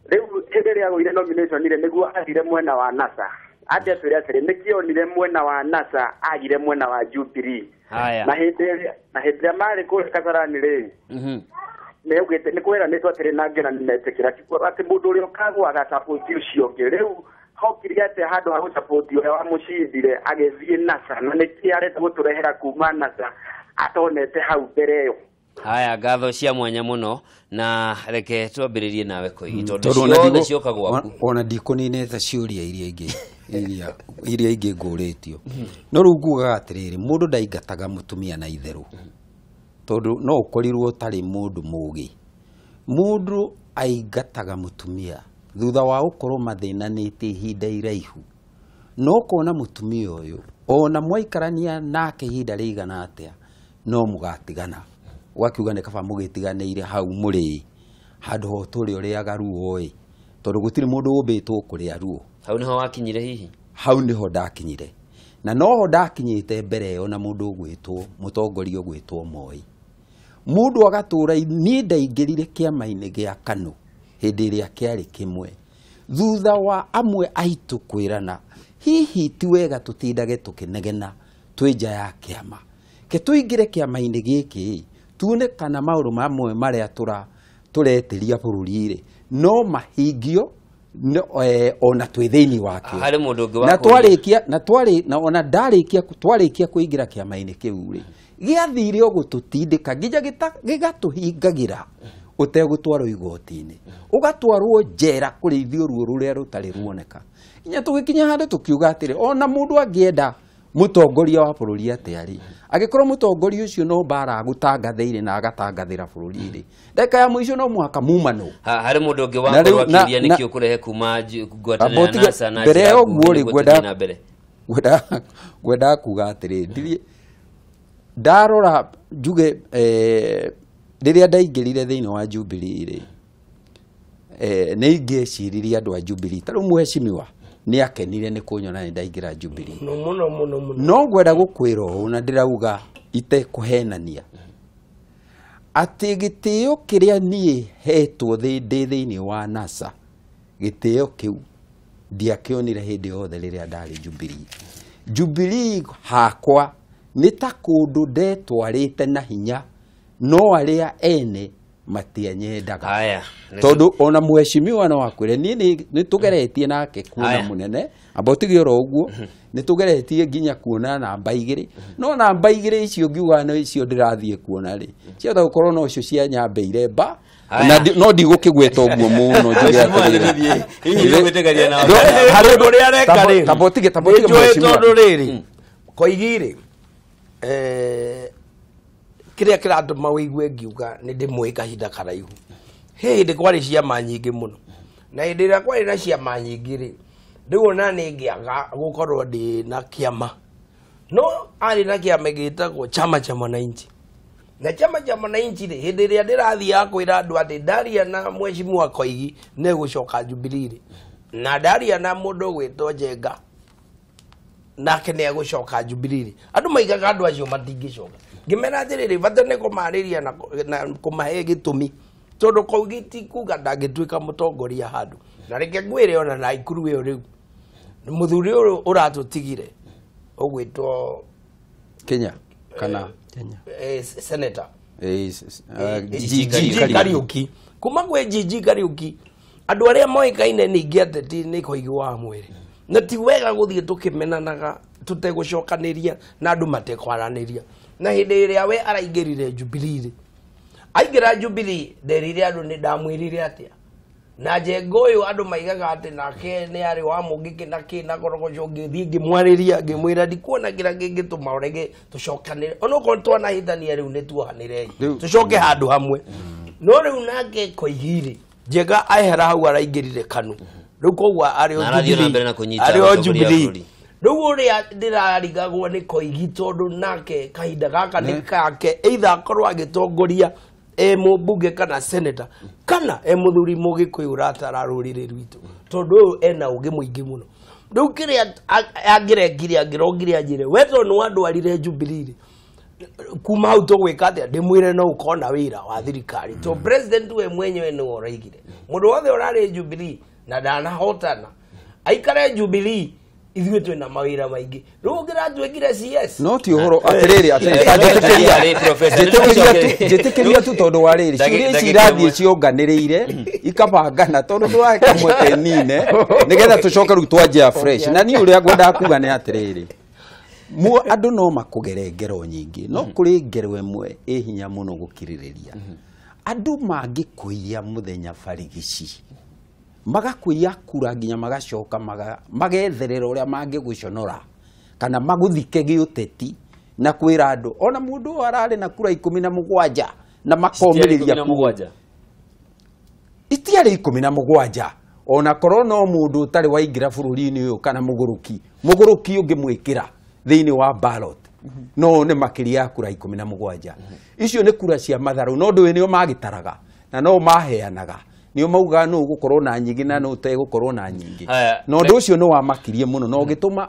Rĩu hĩndĩ ĩrĩa agũire nomination rĩ nĩguo athire mwena wa NASA. Ande atwĩre atĩrĩ nĩkĩ onire mwena wa NASA agire mwena wa Jubilee. Haya. Na hĩndĩ ĩrĩa marĩ kũrĩa Kasarani rĩ nĩ kwĩranĩtwo atĩrĩ na ngĩona nĩmetĩkĩra atĩ mũndũ ũrĩa ũkagũa agasapoti ũcio ũngĩ. Rĩu hokire atĩ handũ ha gũsapoti ũrĩa wamũcindire agĩthiĩ NASA na nĩkĩ arenda gũtũrehera kuma NASA atonete hau mbere ĩyo. Haya, ngatho cia mwanya mũno na reke twambĩrĩrie nawe Koigi tondũ ciothe cioka gwaku. Ona ndikũninĩte ciũria iria ingĩ iria ingĩ ngũrĩtio. No rĩu ngugaga atĩrĩrĩ, mũndũ ndaingataga mũtumia na itherũ tondũ no ũkorirwo ũtarĩ mũndũ mũgĩ. Mũndũ aingataga mũtumia thutha wa gũkorwo mathĩnanĩte ihinda iraihu, no ũkona mũtumia ũyũ ona mwaikarania nake ihinda rĩigana atĩa no mũgatigana. Ũgakiuga nĩ kaba mũgĩtiganĩire hau mũrĩ handũ ho tũrĩ ũrĩaga ruo ĩ, tondũ gũtirĩ mũndũ ũmbĩtwo kũrĩa ruo. Hau nĩho wakinyire hihi? Hau nĩho ndakinyire. Na noho ndakinyĩte mbere ĩyo na mũndũ ũgwĩtwo mũtongoria ũgwĩtwo Moi. Mũndũ agatũra niĩ ndaingĩrire kĩama-inĩ gĩa KANU hĩndĩ ĩrĩa kĩarĩ kĩmwe. Thutha wa amwe aitũ kwĩrana hihi ti wega tũtindage tũkĩnegena twĩ nja ya kĩama, ke tũingĩre kĩama-inĩ gĩkĩ tuone kana maũndũ mamwe marĩa tũretĩria bũrũri rĩ no mahingio ona twĩ thĩinĩ wakĩo. Harĩ mũndũ ũngĩ wa na twarĩkia na twarĩ na ona ndarĩkia twarĩkia kũingĩra kĩama-inĩ kĩu rĩ gĩathire o gũtũtindĩka nginya gĩgatũhingagĩra ũtegũtwarwo igoti-inĩ, ũgatwarwo njera kũrĩithio ruo rũrĩa rũtarĩ ruoneka. Nginya tũgĩkinya handũ tũkiuga atĩrĩ ona mũndũ angĩenda mũtongoria wa bũrũri atĩa rĩ, angĩkorwo mũtongoria ũcio no mbara agũtangathĩire na agatangathĩra bũrũri rĩ, ndagĩka ya mũico no mũhaka mumano. Harĩ mũndũ ũngĩ wakorwo akĩũria nĩkĩ ũkũrehe kuma ngwatanĩro ya NASA na mbere ya ũguo rĩ ngwendaga kuga atĩrĩ, ndarora njuge rĩrĩa ndaingĩrire thĩinĩ wa Jubilee rĩ nĩ ingĩeciririe andũ a Jubilee ta rĩu mũhecimiwa nĩ akenire nĩ kũnyona nĩ ndaingĩra Jubilee. Mũno mũno mũno. No ngwenda gũkwĩra ũũ na ndĩrauga itekũhenania atĩ gĩtĩo kĩrĩa niĩ hetwo ndĩ thĩinĩ wa NASA, gĩtĩo kĩu ndiakĩonire hĩndĩ yothe rĩrĩa ndarĩ Jubilee. Jubilee hakwa nĩ ta kũndũ ndetwarĩte na hinya no arĩa ene matianyendaga. Tondũ ona mũhecimiwa no akwĩre niĩ nĩ tũgeretie nake kuona mũnene amba ũtige oro ũguo nĩ tũgeretie nginya kuona namba igĩrĩ, no namba igĩrĩ icio ngiuga no icio ndĩrathiĩ kuona rĩ ciahota gũkorwo no cio cianyambĩire mba na no ndigũkĩgweta ũguo mũno njuge atĩrĩrĩ. Harĩ ũndũ ũrĩa areka rĩ tamba ũtige mũhecimiwa tondũ rĩrĩ Koigi rĩ kĩrĩa kĩratũma wĩigue ngiuga nĩ ndĩmũĩ kahinda karaihu. He hĩndĩ kwarĩ ciama nyingĩ mũno, na hĩndĩ ĩrĩa kwarĩ na ciama nyingĩ rĩ rĩu ona nĩ ngĩaga gũkorwo ndĩ na kĩama, no arĩ na kĩama gĩtagwo Chama cha Mwananchi. Na Chama cha Mwananchi rĩ hĩndĩ ĩrĩa ndĩrathiaga kwĩra andũ atĩ ndaria na mheshimiwa Koigi nĩ gũcoka Jubilee rĩ, na ndaria na mũndũ ũgwĩtwo Njenga nake nĩ egũcoka Jubilee, andũ maigaga andũ acio matingĩcoka. Ngĩmera atĩrĩrĩ bata nĩ kũmarĩria na kũmahe gĩtũmi tondũ Koigi ti kuga ndangĩtuĩka mũtongoria handũ. Na reke ngwĩre ona na Ikuru ĩyo rĩu mũthuri ũyũ ũratũtigire ũgwĩtwo Kenya kana Kenya senator Gigi Kariuki. Kuma gwĩ Gigi Kariuki andũ arĩa moĩkaine ningĩ ateti nĩ Koigi wa Mwere. Na ti wega gũthiĩ tũkĩmenanaga tũtegũcokanĩria na andũ matekwaranĩria. Na hĩndĩ ĩrĩa we araingĩrire Jubilee rĩ, aingĩra Jubilee nderire andũ nĩ ndamwĩrire atĩa na Njenga ũyũ andũ maigaga atĩ nake nĩ arĩ wa mũngĩkĩ na kĩ na korogoco, ngĩthiĩ ngĩmwarĩria ngĩmwĩra ndikuona kĩrĩa kĩngĩtũma ũrege tũcokanĩre onokorwo twanahĩtania rĩu nĩ tuohanĩrei tũcoke handũ hamwe. No rĩu nake Koigi rĩ Njenga ahera hau araingĩrire KANU rĩu koguo arĩ o Jubilee. Rĩu ũrĩa ndĩrarigagwo nĩ Koigi tondũ nake kahinda gaka nĩ kake either akorwo agĩtongoria e mũmbunge kana senator kana e mũthuri mũgĩkũyũ ũratara rũrĩrĩ rwitũ tondũ ũyũ ena ũgĩ mũingĩ mũno. Rĩu kĩrĩa angĩrekire angĩrongire anjĩre we tondũ nĩ wandwarire Jubilee rĩ Kuma hau tũgwĩka atĩa ndĩmwĩre no ũkona wĩra wa thirikari to president we mwenyewe nĩwe ũraigire mũndũ wothe ũrarĩ Jubilee na ndanahotana aikare Jubilee ithuĩ twĩna mawĩra maingĩ rĩu ũngĩratuĩkire CS no ti ũhoro atĩrĩrĩ njĩtĩkĩria tu tondũ wa rĩrĩ ciũria ici irathiĩ cionganĩrĩire ikabangana tondũ tũrahe kamwe kenine nĩgetha tũcoke rĩu twanjia fresh na niĩ ũrĩa ngwendaga kuga nĩ atĩrĩrĩ andũ no makũgere ngero nyingĩ no kũrĩ ngero ĩmwe ĩ hinya mũno gũkirĩrĩria andũ mangĩkũiya mũthenya barigici magakuiya kura nginya magacoka magetherera ũrĩa mangĩgũconora kana magũthike gĩũteti na kwĩra andũ ona mũndũ ũyũ ararĩ na kura 17 na makomĩrĩria mũgwanja itiarĩ 17 ona korwo no mũndũ ũtarĩ waingĩra bũrũri-inĩ ũyũ kana mũgũrũki mũgũrũki ũngĩmwĩkĩra thĩinĩ wa ballot no nĩ makĩria ya kura 17 icio nĩ kura cia matharũ no ndũĩ nĩo magĩtaraga na no maheanaga nĩo maugaga nũ ũgũkorwo na nyingĩ na nũ ũtegũkorwo na nyingĩ na ũndũ ũcio nĩ wamakirie mũno na ũgĩtũma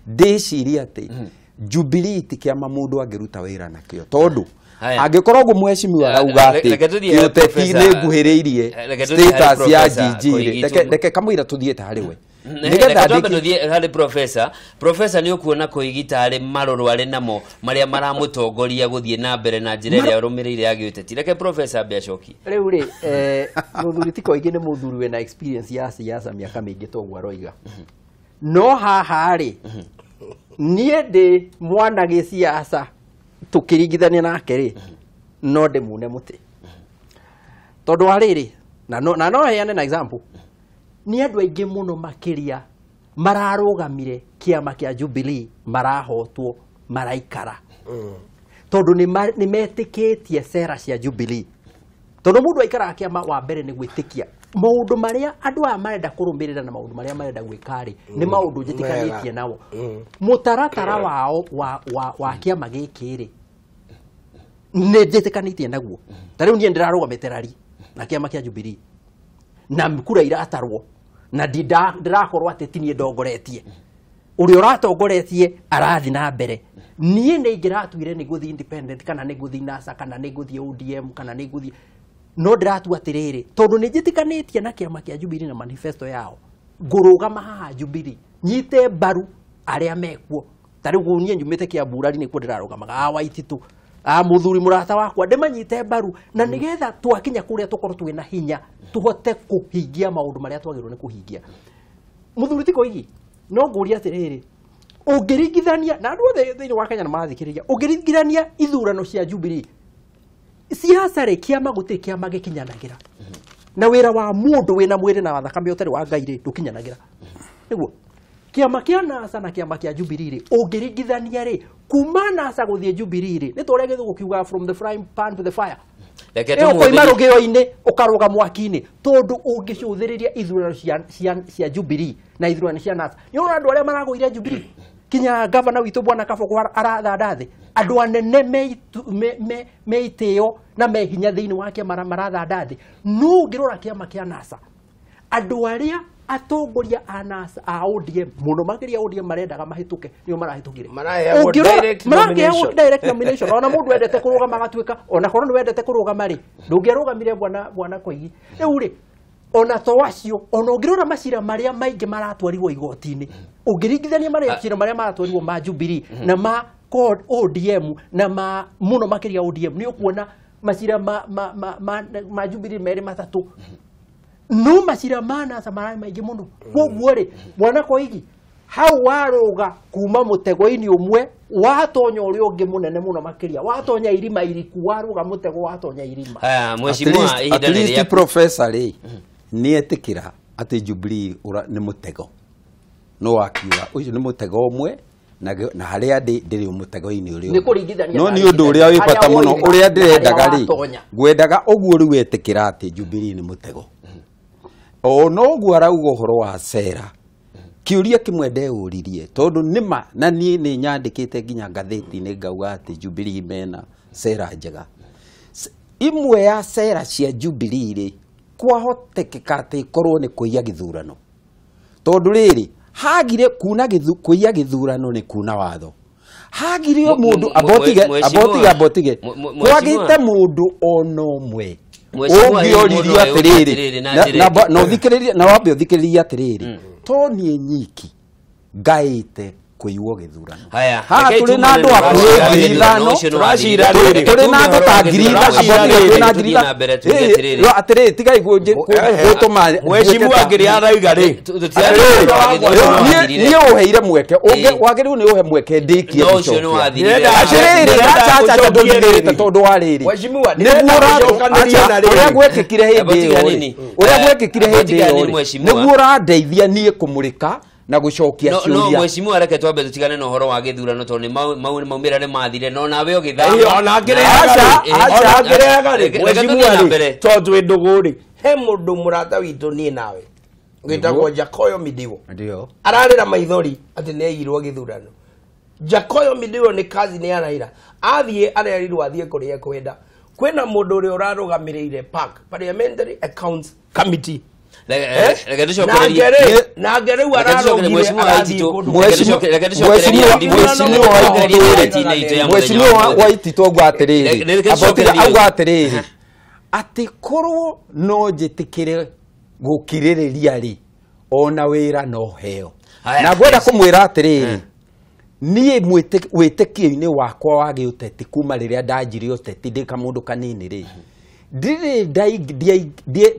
ndĩcirie atĩ Jubilee ti kĩama mũndũ angĩruta wĩra nakĩo tondũ angĩkorwo ũguo mheshimiwa arauga atĩ gĩũteti nĩ nguhĩrĩirie status ya GG reke kamũira tũthiĩte harĩ we nĩgetha tũthiĩ harĩ professor nĩ ũkuona Koigi tarĩ marũrũ arĩ namo marĩa maramũtongoria gũthiĩ na mbere na njĩra ĩrĩa arũmĩrĩire ya gĩũteti reke professor ambe acokie rĩu rĩ mũthuri ti Koigi nĩ mũthuri wĩna experience ya siasa mĩaka mĩingĩ toguo aroiga no haha rĩ niĩ ndĩ mwana gĩsiasa tũkĩringithania nake rĩ no ndĩmune mũtĩ tondũ wa rĩrĩ na no heane na example nĩ andũ aingĩ mũno makĩria mararũgamire kĩama kĩa Jubilee marahotwo maraikara tondũ nĩ metĩkĩtie sera cia Jubilee tondũ mũndũ aikaraga kĩama wa mbere nĩ gwĩtĩkia maũndũ marĩa andũ aya marenda kũrũmĩrĩra na maũndũ marĩa marenda gwĩka rĩ nĩ maũndũ njĩtĩkanĩtie nao mũtaratara wao wa kĩama gĩkĩ rĩ nĩ njĩtĩkanĩtie naguo ta rĩu niĩ ndĩrarũgamĩte rari na kĩama kĩa Jubilee na kura iratarwo na ndirakorwo atĩ ti niĩ ndongoretie ũrĩa ũratongoretie arathi na mbere niĩ nĩ ingĩratuire nĩ ngũthiĩ independent kana nĩ ngũthiĩ NASA kana nĩ ngũthiĩ ODM kana nĩ ngũthiĩ no ndĩratua atĩrĩrĩ tondũ nĩ njĩtĩkanĩtie na kĩama kĩa Jubilee na manifesto yao ngũrũgama haha Jubilee nyite mbaru arĩa mekuo ta rĩu niĩ nyumĩte Kiambu rari nĩkuo ndĩrarũgamaga a Waititũ a mũthuri mũrata wakwa ndĩmanyite mbaru na nĩgetha twakinya kũrĩa tũkorwo twĩna hinya tũhote kũhingia maũndũ marĩa twagĩrĩirwo nĩ kũhingia mũthuri ti Koigi no ngũria atĩrĩrĩ ũngĩringithania na andũ othe thĩinĩ wa Kenya nĩ marathikĩrĩria ũngĩringithania ithurano cia Jubilee siasa rĩ kĩama gũtirĩ kĩama gĩkinyanagĩra na wĩra wa mũndũ wĩna mwĩrĩ na thakame ũtarĩ wa Ngai rĩ ndũkinyanagĩra nĩguo kĩama kĩa NASA na kĩama kĩa Jubilee rĩ ũngĩringithania rĩ kuma NASA gũthiĩ Jubilee rĩ nĩ ta ũrĩa gĩthũngũ kiugaga from the frying pan to the fire ũkoima rũgĩo-inĩ ũkarũga mwaki-inĩ tondũ ũngĩcũthĩrĩria ithurano cia Jubilee na ithurano cia NASA nĩ ũrona andũ arĩa maragũire Jubilee kinya gavana witũ bwana Kabogo arathanda thĩ andũ anene me itĩo na me hinya thĩinĩ wa kĩama marathanda thĩ no ũngĩrora kĩama kĩa NASA andũ arĩa atongoria a NASA a ODM mũno makĩria ODM marendaga mahĩtũke nĩo marahĩtũkire maraheagwo direct nomination ona mũndũ endete kũrũgama agatuĩka ona korwo nĩ wendete kũrũgama rĩ ndũngĩarũgamire bwana Koigi rĩu rĩ ona to acio ona ũngĩrora macira marĩa maingĩ maratwarirwo igoti-inĩ ũngĩringithania macira marĩa maratwarirwo ma Jubilee na ma ODM na ma mũno makĩria ODM nĩ ũkuona macira ma Jubilee merĩ matatũ no macira ma NASA mararĩ maingĩ mũno koguo rĩ mwana Koigi hau warũga kuma mũtego-inĩ ũmwe watonya ũrĩa ũngĩ mũnene mũno makĩria watonya irima iriku warũga mũtego watonya irima mheshimiwa at least professor rĩ nĩ etĩkĩra atĩ Jubilee nĩ mũtego no akiuga ũcio nĩ mũtego ũmwe na harĩa ndĩrĩ mũtego-inĩ ũrĩa nĩ kũringithania no nĩ ũndũ ũrĩa wĩ bata mũno ũrĩa ndĩrendaga rĩ ngwendaga ũguo rĩu etĩkĩra atĩ Jubilee nĩ mũtego o no ũguo arauga ũhoro wa sera kĩũria kĩmwe ndeyũririe tondũ nĩma na niĩ nĩ nyandĩkĩte nginya ngathĩti-inĩ ngauga atĩ Jubilee mena sera njega imwe ya sera cia Jubilee rĩ kwahotekeka atĩ ĩkorwo nĩ kũiya gĩthurano tondũ rĩrĩ hagire kuna kũiya gĩthurano nĩ kuna watho Hagire o mũndũ abotige abotige kwagĩte mũndũ ona ũmwe ũngĩoririo atĩrĩrĩ na ũthikĩrĩrie na wambe ũthikĩrĩrie atĩrĩrĩ to niĩ nyiki ngaĩte kuiywo gĩthurano. Haha tũrĩ na andũ hakuhĩ 5,000 tũrĩ na andũ ta 5,000 atĩrĩrĩ tigai gũtũma mheshimiwa ngĩrĩ arauga rĩ niĩ ũheire mweke wagĩrĩirwo nĩ ũhe mweke ndĩkie gũcokia atĩrĩrĩ acha ndũthikĩrĩte tondũ wa rĩrĩ nĩguo ũrĩa gwekĩkire hĩndĩ ĩyo rĩ ũrĩa gwekĩkire hĩndĩ ĩyo rĩ nĩguo ũrandeithia niĩ kũmũrĩka na gucokia ciuria. No mheshimiwa reke twambe tutigane na uhoro wa githurano tondu maumĩrĩra nĩ mathire no nawe ũgĩthama ona ngĩrĩaga rĩ mheshimiwa rĩ tondũ twĩ ndũgũ rĩ he mũndũ mũrata witũ niĩ nawe wĩtagwo Jakoyo Midiwo ndio ararĩra maithori atĩ nĩ aiyirwo gĩthurano. Jakoyo Midiwo nĩ kazi nĩ araira athiĩ arerirwo athiĩ kũrĩa ekwenda. Kwĩna mũndũ ũrĩa ũrarũgamĩrĩire PAC, Parliamentary Accounts Committee. Mheshimiwa Waitito auga atĩrĩrĩ atĩ korwo no njĩtĩkĩre gũkirĩrĩria rĩ ona wĩra no heo. Na ngwenda kũmwĩra atĩrĩrĩ niĩ wĩtĩkio-inĩ wakwa wa gĩũteti kuma rĩrĩa ndanjirie ũteti ndĩ kamũndũ kanini rĩ ndirĩ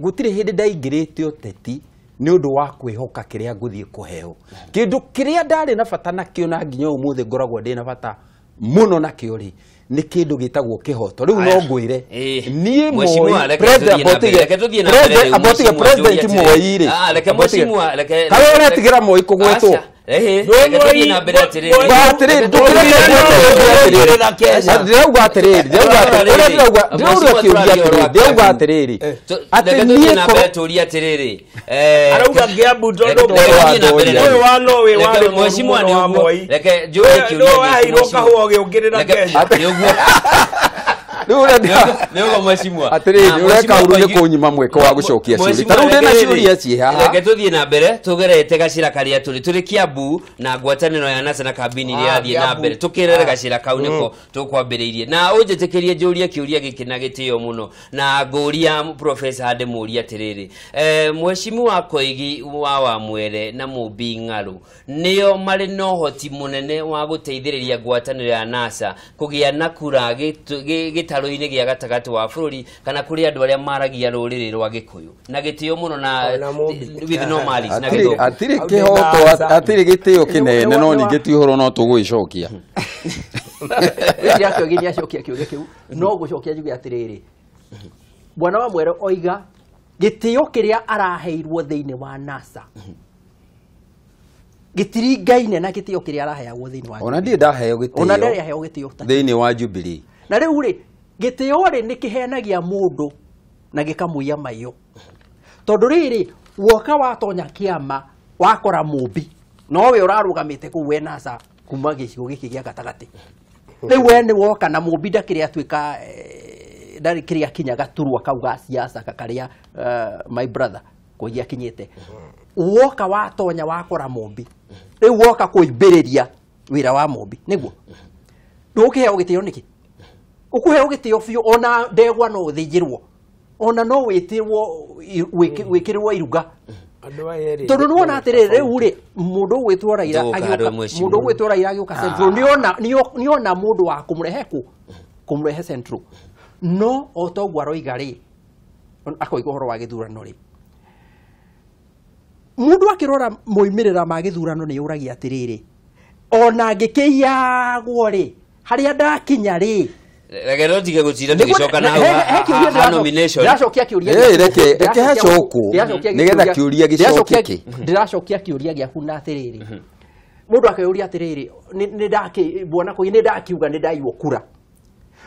gũtirĩ hĩndĩ ndaingĩrĩte ũteti nĩ ũndũ wa kwĩhoka kĩrĩa ngũthiĩ kũheo. Kĩndũ kĩrĩa ndarĩ na bata nakĩo na nginya ũmũthĩ ngoragwo ndĩ na bata mũno nakĩo rĩ nĩ kĩndũ gĩtagwo kĩhoto. Rĩu no ngwĩre niĩ Moi president Moi rĩ harĩa ũretigĩra Moi kũgwetwo ndĩrauga atĩrĩrĩ ndĩrauga atĩrĩrĩ atĩ niĩ tũria atĩrĩrĩ arauga Kiambu tondũ ũyũ wa Norway warĩ mheshimiwa nĩ ũguo reke njũrie kĩũria waheirwo kahũa ũgĩũkĩrĩra Kenya nĩũguo mheshimiwa atĩrĩrĩ ũreka ũru nĩ kũnyima mweke wa gũcokia ciũria ta rĩu ndĩna ciũria ciĩ haha. Reke tũthiĩ na mbere tũgerete gacĩra karĩa tũrĩ Kiambu na ngwatanĩro ya NASA na kambini iria yathiĩ na mbere tũkĩrere gacĩra kau nĩko tũkwambĩrĩirie na ũnjĩtĩkĩrie njũrie kĩũria gĩkĩ na gĩtĩo mũno na ngũria Professor ndĩmũrie atĩrĩrĩ mheshimiwa Koigi wa Wamwere na Mumbi Ng'arũ nĩo marĩ na ũhoti mũnene wa gũteithĩrĩria ngwatanĩro ya NASA kũgĩa na kura gĩtarũ-inĩ gĩa gatagatĩ wa bũrũri kana kũrĩ andũ arĩa maragia rũrĩrĩ rwa Gĩkũyũ na gĩtĩo mũno na with no malice na gĩthũngũ. Atirĩ kĩhoto atirĩ gĩtĩo kĩnene no ningĩ ti ũhoro no tũgũgĩcokia. Wĩciria Koigi nĩacokia kĩũria kĩu no gũcokia njuge atĩrĩrĩ Bwana Wamwere oiga gĩtĩo kĩrĩa araheirwo thĩinĩ wa NASA gĩtiringaine na gĩtĩo kĩrĩa araheagwo thĩinĩ wa ona ndirĩ ndaheo gĩtĩo ona ndarĩ aheo gĩtĩo thĩinĩ wa Jubilee. Na rĩu rĩ gĩtĩo rĩ nĩ kĩheanagia mũndũ na gĩkamũiya maiyo tondũ rĩrĩ woka watonya kĩama wakora Mumbi nowe ũrarũgamĩte kũu we NASA kuma gĩcigo gĩkĩ gĩa gatagatĩ rĩu we nĩ woka na Mumbi ndakĩrĩ atuĩka ndarĩ kĩrĩa akinya gaturwa kau ga siasa karĩa my brother Koigi akinyĩte woka watonya wakora Mumbi rĩu woka kũimbĩrĩria wĩra wa Mumbi nĩguo ndũkĩheo gĩtĩo nĩkĩ ũkũheo gĩtĩo biũ ona ndegwa no ũthĩnjĩrwo ona no wĩtĩrwo wĩkĩrĩrwo iruga tondũ nĩwona atĩrĩrĩ rĩu rĩ mũndũ ũgwĩtwo Raila agĩũka mũndũ ũgwĩtwo Raila agĩũka Central nĩona mũndũ wa kũmũrehe kũ kũmũrehe Central no o toguo aroiga rĩ akoiga ũhoro wa gĩthurano rĩ mũndũ akĩrora moimĩrĩra ma gĩthurano nĩ ũragia atĩrĩrĩ ona ngĩkĩiyagwo rĩ harĩa ndakinya rĩ reke no tige gũtinda tũgĩcoka na hau nomination ndĩracokia kĩũria reke hacokwo nĩgetha kĩũria gĩcokeke ndĩracokia kĩũria gĩaku na atĩrĩrĩ mũndũ akeyũria atĩrĩrĩ nĩ ndakĩ bwana Koigi nĩ ndakiuga nĩ ndaiywo kura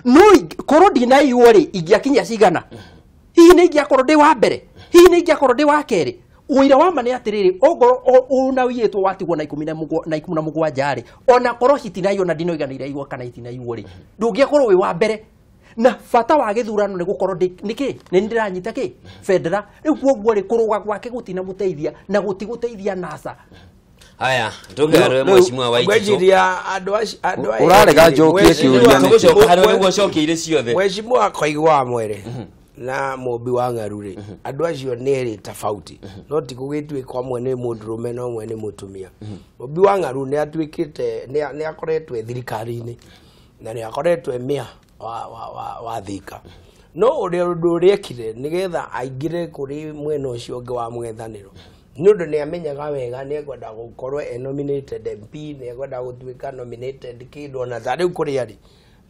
no korwo ndinaiywo rĩ ingĩakinya cigana hihi nĩ ingĩakorwo ndĩ wa mbere hihi nĩ ingĩakorwo ndĩ wa kerĩ ũira wa ma nĩ atĩrĩrĩ ongorwo ũna ũiyĩtwo watigwo na 17 rĩ ona korwo citinaiywo na ndinoiga nĩ iraiywo kana itinaiywo rĩ ndũngĩakorwo wĩ wa mbere na bata wa gĩthurano nĩ gũkorwo nĩkĩ nĩ ndĩranyita kĩ bendera rĩu kwoguo rĩ kũrũga gwake gũtinamũteithia na gũtigũteithia NASA. Haya, tũkĩarwe mheshimiwa wa Waititu. Ngwĩciria andũ acio andũ aya Ũrarega njokie kĩũria nĩkĩ? Tũgũcoka harĩ nĩguo ũcokeire ciothe. Mheshimiwa Koigi wa Mwere na Mũmbi wa Ng'aru rĩ, andũ acio nĩ erĩ tofauti, no ti gũgĩtuĩka ũmwe nĩ mũndũrũme na ũmwe nĩ mũtumia. Mũmbi wa Ng'aru nĩ atuĩkĩte nĩ akoretwo e thirikari-inĩ na nĩ akoretwo e mĩa wa Thika, no ũrĩa ũndũ ũrĩa ekire nĩgetha aingĩre kũrĩ mwena ũcio ũngĩ wa mũng'ethanĩro, nĩ ũndũ nĩ amenyaga wega nĩ ekwenda gũkorwo e nominated MP, nĩ ekwenda gũtuĩka nominated kĩndũ, ona ta rĩu kũrĩa arĩ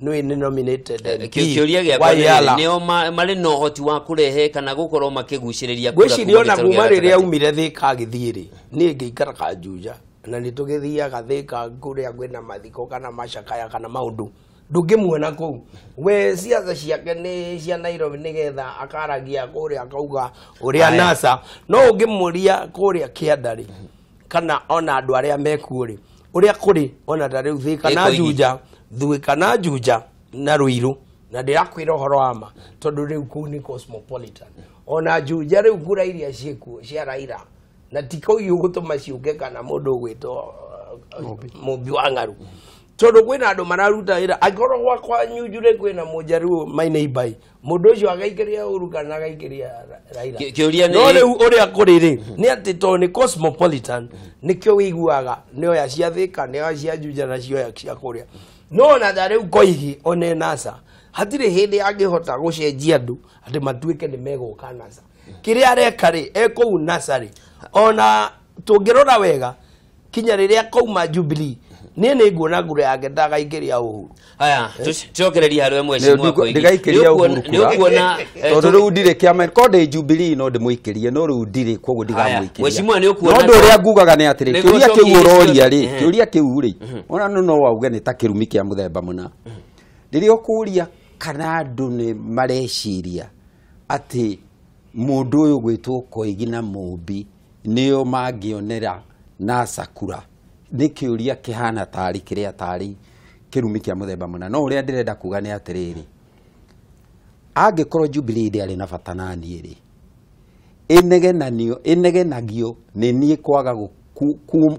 nĩ nĩ nominated MP. Kĩũria gĩakwa wa nĩ Yala. nĩo marĩ na ũhoti wa kũrehe kana gũkorwo makĩgucĩrĩria kura Ngwĩciria ona kuma kuma gĩtarũ gĩa rĩrĩa gatagatĩ. aumire Thika agĩthiĩ rĩ, niĩ ngĩikara Kanjuja na nĩ tũgĩthiaga Thika kũrĩa kwĩna mathiko kana macakaya kana maũndũ, ndũngĩmuona kũu. We ciaca ciake nĩ cia Nairobi nĩgetha akaragia kũrĩa akauga ũrĩa Aya. NASA, no ũngĩmũria kũrĩa kĩanda rĩ, kana ona andũ arĩa mekuo rĩ, ũrĩa kũrĩ ona ta rĩu Thika na Koigi. Juja, Thika na Juja na Ruiru, na ndĩrakwĩra ũhoro wa ma tondũ rĩu kũu nĩ cosmopolitan. Ona Juja rĩu kura iria ciĩkuo cia Raila na ti Koigi ũgũtũma ciũke kana mũndũ ũgwĩtwo Mũmbi wa Ng'aru, tondũ kwĩna andũ mararuta wĩra. Angĩkorwo gwakwa Nyunjure kwĩna mũnjaruo my neighbor, mũndũ ũcio agaikĩria Uhuru kana agaikĩria Raila. Kĩũria nĩ- No rĩu ũrĩa kũrĩ rĩ, nĩ atĩ tondũ nĩ cosmopolitan, nĩkĩo wĩiguaga nĩoya cia Thika, nĩoya cia Juja na cioya cia kũrĩa. No ona ta rĩu Koigi one NASA hatirĩ hĩndĩ angĩhota gũcenjia andũ atĩ matuĩke nĩ megũka NASA. Kĩrĩa areka rĩ, e kũu NASA rĩ, ona tũngĩrora wega kinya rĩrĩa kauma Jubilee, niĩ nĩ nguona ngura yake ndagaikĩria Uhuru. Haya, tucokererie harĩ we mheshimiwa Koigi. Ndigaikĩria Uhuru Nĩ ũkuona kura tondũ rĩu ndirĩ kĩama ko ndĩ Jubilee no ndĩmũikĩrie, no rĩu ndirĩ, koguo Haya, ndigamũikĩria. mheshimiwa, nĩ ũkuona No ũndũ ũrĩa ngugaga nĩ atĩrĩ, Nĩguo kĩũria kĩu ũcokie ũroria rĩ, kĩũria kĩu rĩ, ona no wauge nĩ ta kĩrumi kĩa mũthemba mũna. Rĩrĩa ũkũria kana andũ nĩ mareciria atĩ mũndũ ũyũ gwĩtwo Koigi na Mũmbi nĩo mangĩonera NASA kura, nĩ kĩũria kĩhana tarĩ kĩrĩa tarĩ kĩrumi kĩa mũthemba mũna. No ũrĩa ndĩrenda kuga nĩ atĩrĩrĩ, angĩkorwo Jubilee ndĩarĩ na bata na niĩ rĩ, ĩnegenagio nĩ niĩ kwaga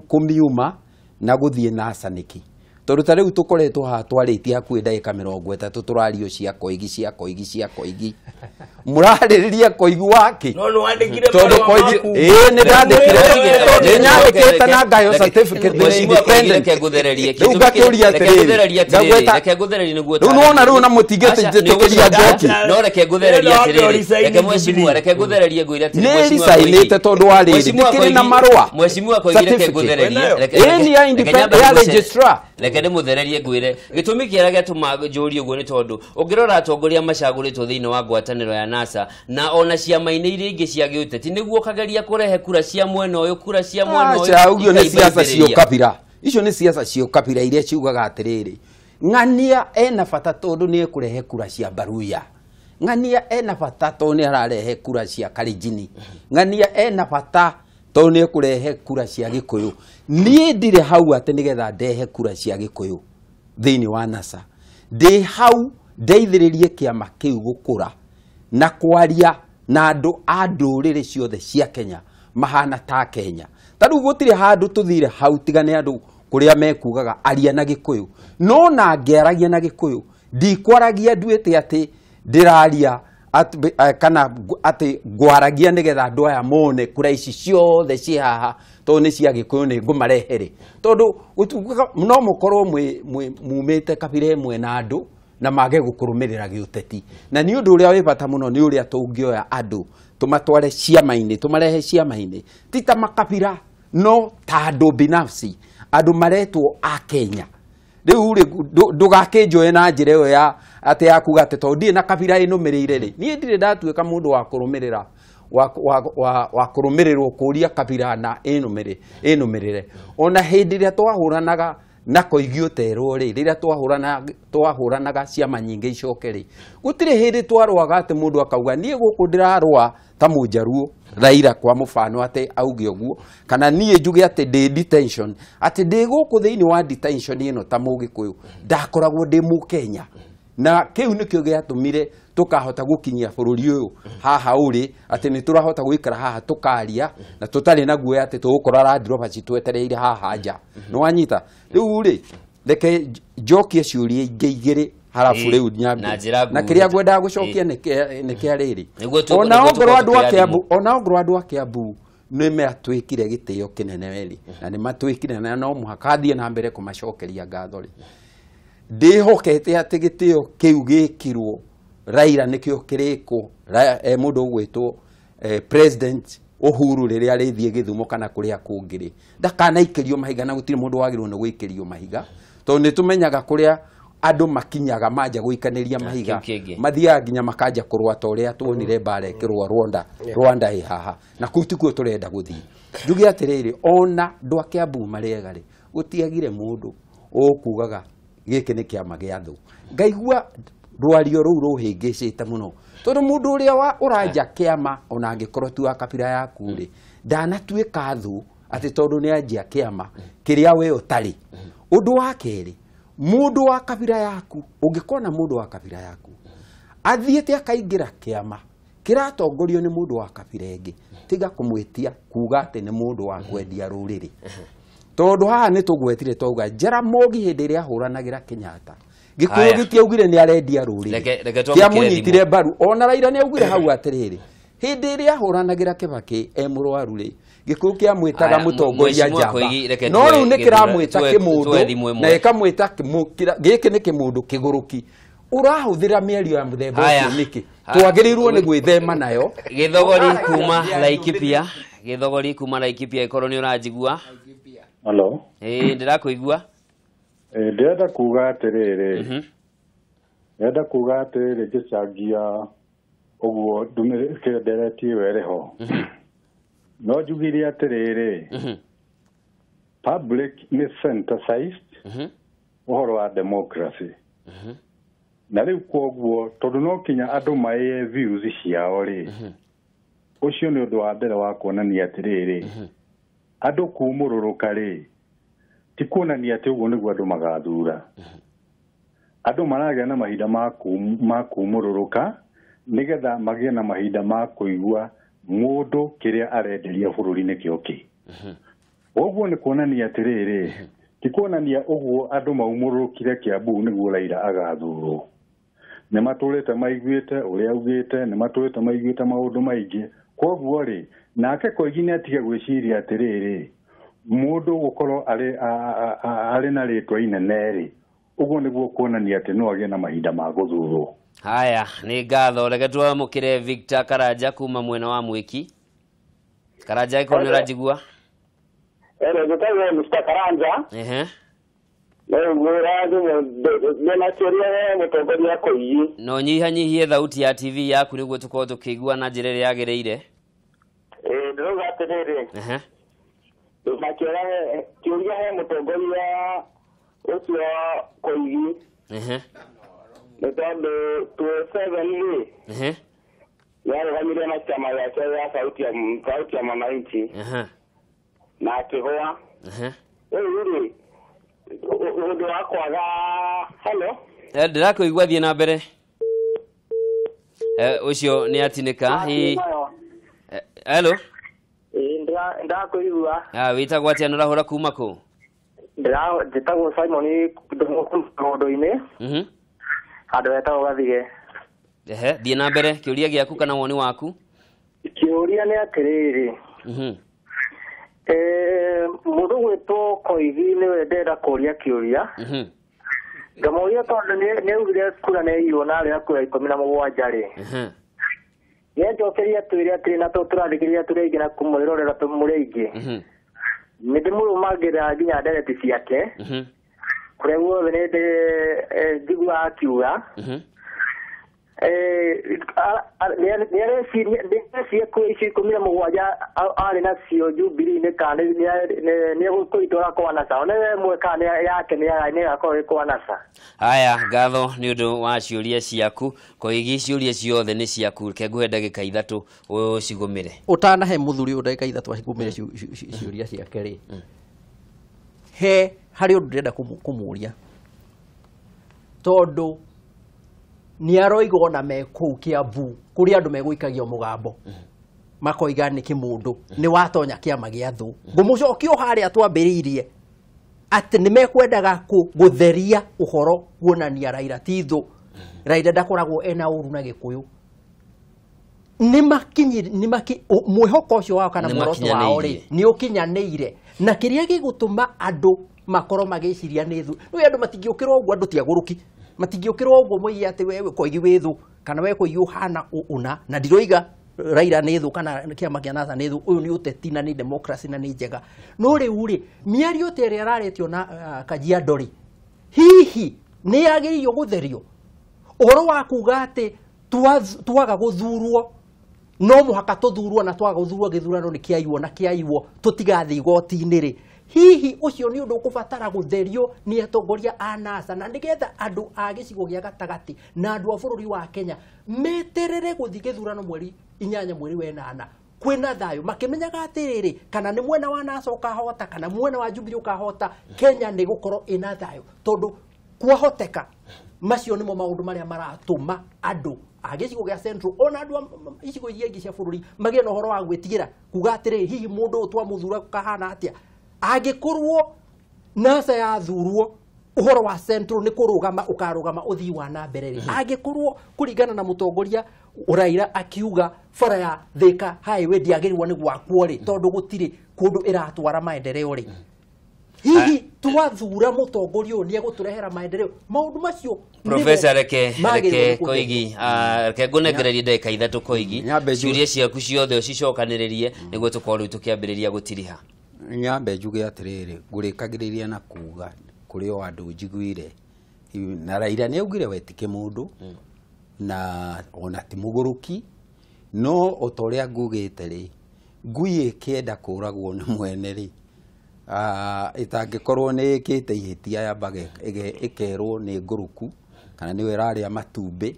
kũmiuma na gũthiĩ NASA nĩkĩ? Tondũ ta rĩu tũkoretwo haha twarĩtie hakuhĩ ndagĩka 30 tũrario cia Koigi cia Koigi cia Koigi, mũrarĩrĩria Koigi wake No nĩ wandĩkire tondũ marũa Koigi maku. ĩĩ nĩ ndandĩkire, nĩ nyandĩkĩte na ngayo Mheshimiwa certificate Koigi, reke independent. ngũthererie. Rĩu ngakĩũria Reke atĩrĩrĩ, ngũthererie atĩrĩrĩ, ngagweta- reke ngũthererie nĩguo Rĩu nĩwona rĩu na mũtingĩtĩkĩria njoki. No reke ngũthererie No, atĩrĩrĩ, no, resign reke mheshimiwa, Jubilee. reke ngũthererie ngwĩre atĩrĩ, Nĩ mheshimiwa resignĩte Koigi. tondũ wa rĩrĩ, Mheshimiwa ndĩkĩrĩ na Koigi- marũa. Mheshimiwa Koigi, reke Certificate. ngũthererie. Wĩnayo? Ĩĩ nĩ ya Reke independent, nyambe ya registrar. Reke ndĩmũthererie ngwĩre gĩtũmi kĩrĩa gĩatũma njũrie ũguo nĩ tondũ ũngĩrora atongoria macagũrĩtwo thĩinĩ wa ngwatanĩro ya NASA na ona ciama-inĩ iria ingĩ cia gĩũteti nĩguo ũkageria kũrehe kura cia mwena ũyũ, kura cia mwena ũyũ, Aca, ũguo nĩ siasa ikaimba cia ũkabira. Icio nĩ siasa cia ũkabira iria ciugaga atĩrĩrĩ, ng'ania ena bata tondũ nĩ ekũrehe kura cia Baruya, ng'ania ena bata tondũ nĩ ararehe kura cia Kalenjin, ng'ania ena bata tondũ nĩ ekũrehe kura cia Gĩkũyũ. Niĩ ndirĩ hau atĩ nĩgetha ndehe kura cia Gĩkũyũ thĩinĩ wa NASA, ndĩ hau ndeithĩrĩrie kĩama kĩu gũkũra na kwaria na andũ a ndũrĩrĩ ciothe cia Kenya mahana ta Kenya. Ta rĩu gũtirĩ handũ tũthire hau tiga nĩ andũ kũrĩa mekugaga aria na Gĩkũyũ, no na ngĩaragia na Gĩkũyũ ndikwaragia nduĩte atĩ ndĩraria kana atĩ ngwaragia nĩgetha andũ aya mone kura ici ciothe ciĩ haha tondũ nĩ cia Gĩkũyũ nĩ ngũmarehere, tondũ no mũkorwo mumĩte kabira ĩmwe na andũ na mage gũkũrũmĩrĩra gĩũteti. Na nĩ ũndũ ũrĩa wĩ bata mũno nĩ ũrĩa tũngĩoya andũ tũmatware ciama-inĩ, tũmarehe ciama-inĩ, ti ta makabira no ta andũ binafsi, andũ maretwo a Kenya. Rĩu rĩ, ndũgakĩnjoe na njĩra ĩyo ya atĩ ya kuga atĩ tondũ ndirĩ na kabira ĩnũmĩrĩire rĩ, niĩ ndirĩ ndatuĩka mũndũ wa kũrũmĩrĩra wa kũrũmĩrĩrwo kũria kabira na ĩnũmĩrĩre. Ona hĩndĩ ĩrĩa twahũranaga na Koigi ũterwo rĩ, rĩrĩa twahũranaga ciama nyingĩ icoke rĩ, gũtirĩ hĩndĩ twarũaga atĩ mũndũ akauga niĩ gũkũ ndĩrarũa ta mũnjaruo Raila kwa mũbano atĩ auge ũguo, kana niĩ njuge atĩ ndĩ detention, atĩ ndĩ gũkũ thĩinĩ wa detention ĩno ta mũgĩkũyũ, ndakoragwo ndĩ mũkenya. Na kĩu nĩkĩo gĩatũmire tukahota gukinyia bururi uyu haha uri ati ni turahota gwikara haha tukaria na tutari na guoya ati tugukora Land Rover citwetereire haha nja ni wanyita riu ri reke njokie ciuria ingĩ igĩrĩ harabu riu nyambe na kiria ngwendaga gucokia ni kia riri ona ongorwo andu a Kiambu ona ongorwo andu a Kiambu ni matwikire gitio kinene weri na ni matwikire na no muhaka thie na mbere kumacokeria ngatho ri ndihokete ati gitio kiu gikirwo Raila nikio kiriko mundu ugwitwo President Uhuru riria arithie githumo kana kuria kungiri ndakanaikerio mahiga na gutiri mundu wagirwo ni guikerio mahiga tondu ni tumenyaga kuria andu makinyaga manja guikaniria mahiga mathiaga nginya makanja kurwa ta uria tuonire mbara ikirwa Rwanda Rwanda i haha na kuu tikuo turenda guthii njuge atiriri ona andu a Kiambu marega ri gutiagire mundu ukugaga giki ni kiama gia thu ngaigua rwario ruu ruhingicite muno tondu mundu uria wa uranja kiama ona angikorwo tu wa kabira yaku ri ndanatuika thu ati tondu ni anjia kiama kiria we utari undu wa keri mundu wa kabira yaku ungikona mundu wa kabira yaku athiete akaingira kiama kiratongorio ni mundu wa kabira ingi tiga kumwitia kuga ati ni mundu wa kwendia ruriri tondu haha ni tugwetire twauga Jaramogi hindi iria ahuranagira Kenyatta Gikuyu gitiaugire ni arendia ruriri kiamunyitire mbaru ona Raila ni augire hau atiriri hindi iria ahuranagira Kibaki e murwaru ri Gikuyu kiamwitaga mutongoria njamba no riu ni kiramwita kimundu na ikamwita giki ni kimundu kiguruki urahuthira mĩario ya muthemba ũcio nĩkĩ twagĩrĩirwo nĩ gwĩthema nayo Gĩthogori kuma Laikipia Gĩthogori kuma Laikipia ikorwo nĩ ũranjigua. Hello. Ndĩrakũigua. Ndĩrenda kuga atĩrĩrĩ ndĩrenda kuga atĩrĩrĩ ngĩcangia ũguo ndereti ĩyo ĩrĩ ho no njugire atĩrĩrĩ public nĩ synthesized ũhoro wa democracy na rĩu kwoguo tondũ no kinya andũ maĩe views ciao rĩ ũcio nĩ ũndũ wa mbere wa kuonania atĩrĩrĩ andũ kumũrũrũka rĩ ti kuonania atĩ ũguo nĩguo andũ magathura andũ maragĩa na mahinda ma kumũrũrũka nĩgetha magĩe na mahinda ma kũigua mũndũ kĩrĩa arenderia bũrũri nĩkĩo kĩ ũguo nĩ kuonania atĩrĩrĩ ti kuonania ũguo andũ maumũrũrũkire Kiambu nĩguo Raila agathurwo nĩ matũrĩte maiguĩte ũrĩa augĩte nĩ matũrĩte maiguĩte maũndũ maingĩ kwoguo rĩ nake Koigi nĩ atige gwĩciria atĩrĩrĩ mũndũ gũkorwo arĩ na rĩtwa inene rĩ ũguo nĩguo kuonania atĩ no agĩe na mahinda ma gũthurwo. Haya nĩ ngatho reke twamũkĩre Victor Karanja kuma mwena wa Mwiki. Karanja iko nĩ ũranjigua? Njĩtagwo Mr. Karanja. No nyihanyihie thauti ya TV yaku nĩguo tũkorwo tũkĩigua na njĩra ĩrĩa yagĩrĩire. Ndĩrauga atĩrĩrĩ kĩũria he mũtongoria ũcio Koigi nĩ tondũ 27 rĩ nĩarũgamire na chama gĩake gĩa Sauti ya Mwananchi na akĩgũa rĩu rĩ ũndũ wa kwaga hello ndĩrakũigua thiĩ na mbere ũcio nĩ atinĩka hello ndakũigua wĩtagwo atĩa na ũrahũra kuma kũ? Njĩtagwo Simon mũgũnda-inĩ handũ hetagwo Gathige. Thiĩ na mbere kĩũria gĩaku kana woni waku? Kĩũria nĩ atĩrĩrĩ mũndũ gwĩtwo Koigi nĩwe ndĩrenda kũria kĩũria ngamũria tondũ nĩaugire kura nĩyaiywo na arĩ na kura 17 rĩ nĩanjokeria twĩre atĩrĩ na tondũ tũrathikĩrĩria tũrĩ aingĩ na kũmwĩrorera mũrĩ aingĩ nĩ ndĩmũrũmagĩrĩra nginya ndereti ciake kũrĩa guothe nĩ njiguaga akiuga nĩareciria kura icio 17 arĩ nacio Jubilee-inĩ kana nĩegũitwara kwa NASA ona ĩmwe kana yake nĩĩgakorwo ĩ kwa NASA. Haya ngatho nĩ ũndũ wa ciũria ciaku Koigi ciũria ciothe nĩ ciaku reke nguhe ndagĩka 3 ũcigũmĩre ũtanahe mũthuri ũyũ ndagĩka 3 acigũmĩre ciũria ciake rĩ he harĩ ũndũ ndĩrenda kũmũria tondũ Nĩ aroiga ona me kũu Kiambu kũrĩa andũ megũikagio mũgambo makoiga nĩ kĩmũndũ nĩ watonya kĩama gĩa thũ. Ngũmũcokia o harĩa twambĩrĩirie atĩ nĩ mekwendaga gũtheria ũhoro kuonania Raila ti thũ. Raila ndakoragwo ena ũru na Gĩkũyũ. Mwĩhoko ũcio wao kana muoroto wao rĩ nĩ ũkinyanĩire, na kĩrĩa gĩgũtũma andũ makorwo magĩciria nĩ thũ. Rĩu andũ matingĩũkĩra ũguo, andũ ti agũrũki, matingĩũkĩra ũguo moige atĩ wewe Koigi wĩ thũ kana we Koigi ũhana ũna, na ndiroiga Raila nĩ thũ kana kĩama kĩa NASA nĩ thũ. Ũyũ nĩ ũteti na nĩ democracy na nĩ njega. No rĩu rĩ, mĩario ta ĩrĩa ĩrarĩtio na Kajiado rĩ, hihi nĩ yagĩrĩirwo gũtherio? Ũhoro wa kuga atĩ twaga gũthurwo no mũhaka tũthurwo, na twaga gũthurwo gĩthurano nĩ kĩaiywo na kĩaiywo tũtigathiĩ igoti-inĩ rĩ, hihi ũcio nĩ ũndũ ũkũbatara gũtherio nĩ atongoria a NASA, na nĩgetha andũ a gĩcigo gĩa gatagatĩ na andũ a bũrũri wa Kenya meterere gũthiĩ gĩthurano mweri 8 mweri wa 8 kwĩna thayũ, makĩmenyaga atĩrĩrĩ, kana nĩ mwena wa NASA ũkahota kana mwena wa Jubilee ũkahota, Kenya nĩ gũkorwo ĩna thayũ, tondũ kwahoteka macio nĩmo maũndũ marĩa maratũma andũ a gĩcigo gĩa Central ona andũ a icigo iria ingĩ cia bũrũri magĩe na ũhoro wa gwĩtigĩra kuga atĩrĩrĩ, hihi mũndũ ũyũ twamũthura kahana atĩa? Angĩkorwo NASA yathurwo ũhoro wa Central nĩ kũrũgama ũkarũgama ũthii wa na mbere rĩ, angĩkorwo kũringana na mũtongoria Raila akiuga bara ya Thika Highway ndĩagĩrĩirwo nĩ gwakwo rĩ, tondũ gũtirĩ kũndũ ĩratwara maendeleo rĩ, hihi twathura mũtongoria ũyũ nĩ egũtũrehera maendeleo? Maũndũ macio. Professor, reke Koigi, reke ngũnengererie ndagĩka 3 Koigi, ciũria ciaku ciothe ũcicokanĩrĩrie nĩguo tũkorwo rĩu tũkĩambĩrĩria gũtiriha. Nyambe njuge atĩrĩrĩ, ngũrĩkagĩrĩria na kuga kũrĩ o andũ njiguire na Raila nĩ augire we ti kĩmũndũ na ona ti mũgũrũki, no o ta ũrĩa ngugĩte rĩ, ngui ĩkĩenda kũragwo nĩ mwene rĩ, ĩtangĩkorwo nĩ ĩkĩte ihĩtia yambaga ĩkerwo nĩ ngũrũku kana nĩwe ĩrarĩa matumbĩ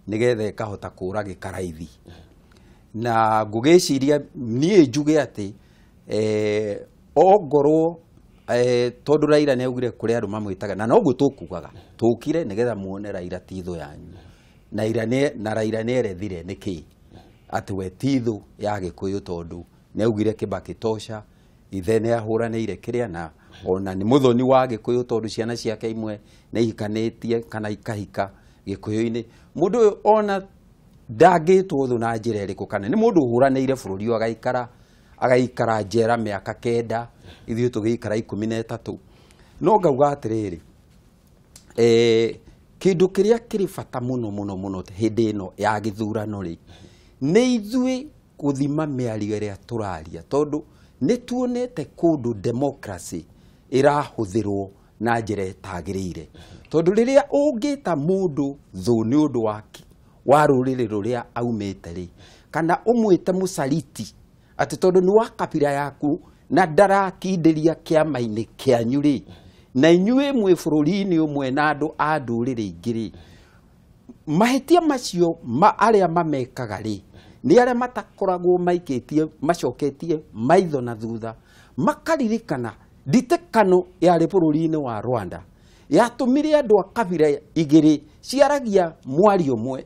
nĩgetha ĩkahota kũra gĩkaraithi. Na ngũgĩciria niĩ njuge atĩ ongorwo tondũ Raila nĩ augire kũrĩ andũ mamwĩtaga, na noguo tũkugaga tũkire nĩgetha muone Raila ti thũ yanyu, na Raila nĩ erethire nĩkĩ atĩ we ti thũ ya Gĩkũyũ, tondũ nĩ augire Kibaki tosha, ithe nĩ ahũranĩire kĩrĩa, na ona nĩ mũthoni wa Gĩkũyũ tondũ ciana ciake imwe nĩ ihikanĩtie kana ikahika Gĩkũyũ-inĩ. Mũndũ ũyũ ona ndangĩtwo thũ na njĩra ĩrĩkũ, kana nĩ mũndũ ũhũranĩire bũrũri ũyũ agaikara njera mĩaka 9, ithuĩ tũgĩikara 13. No ngauga atĩrĩrĩ, kĩndũ kĩrĩa kĩrĩ bata mũno mũno mũno hĩndĩ ĩno ya gĩthurano rĩ, nĩ ithuĩ gũthima mĩario ĩrĩa tũraria, tondũ nĩ tuonete kũndũ democracy ĩrahũthĩrwo na njĩra ĩtagĩrĩire. Tondũ rĩrĩa ũngĩta mũndũ thũ nĩ ũndũ wa rũrĩrĩ rũrĩa aumĩte rĩ, kana ũmwĩte mũcariti atĩ tondũ nĩ wa kabira yaku na ndarakindĩria kĩama-inĩ kĩanyu rĩ, na inyuĩ mwĩ bũrũri-inĩ ũmwe na andũ a ndũrĩrĩ ingĩ rĩ, mahĩtia macio arĩa mamekaga rĩ, nĩ arĩa matakoragwo maikĩtie macoketie maitho na thutha, makaririkana nditekano yarĩ bũrũri-inĩ wa Rwanda yatũmire andũ a kabira igĩrĩ ciaragia mwario ũmwe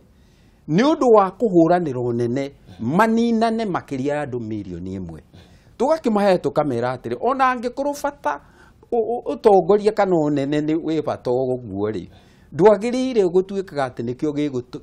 nĩ ũndũ wa kũhũranĩra ũnene maninane makĩria ya andũ mirioni 1. Tũgakĩmahe tũkamera atĩrĩ, ona angĩkorwo bata ũtongoria kana ũnene nĩ wĩ bata ũguo rĩ, ndwagĩrĩire gũtuĩkaga atĩ nĩkĩo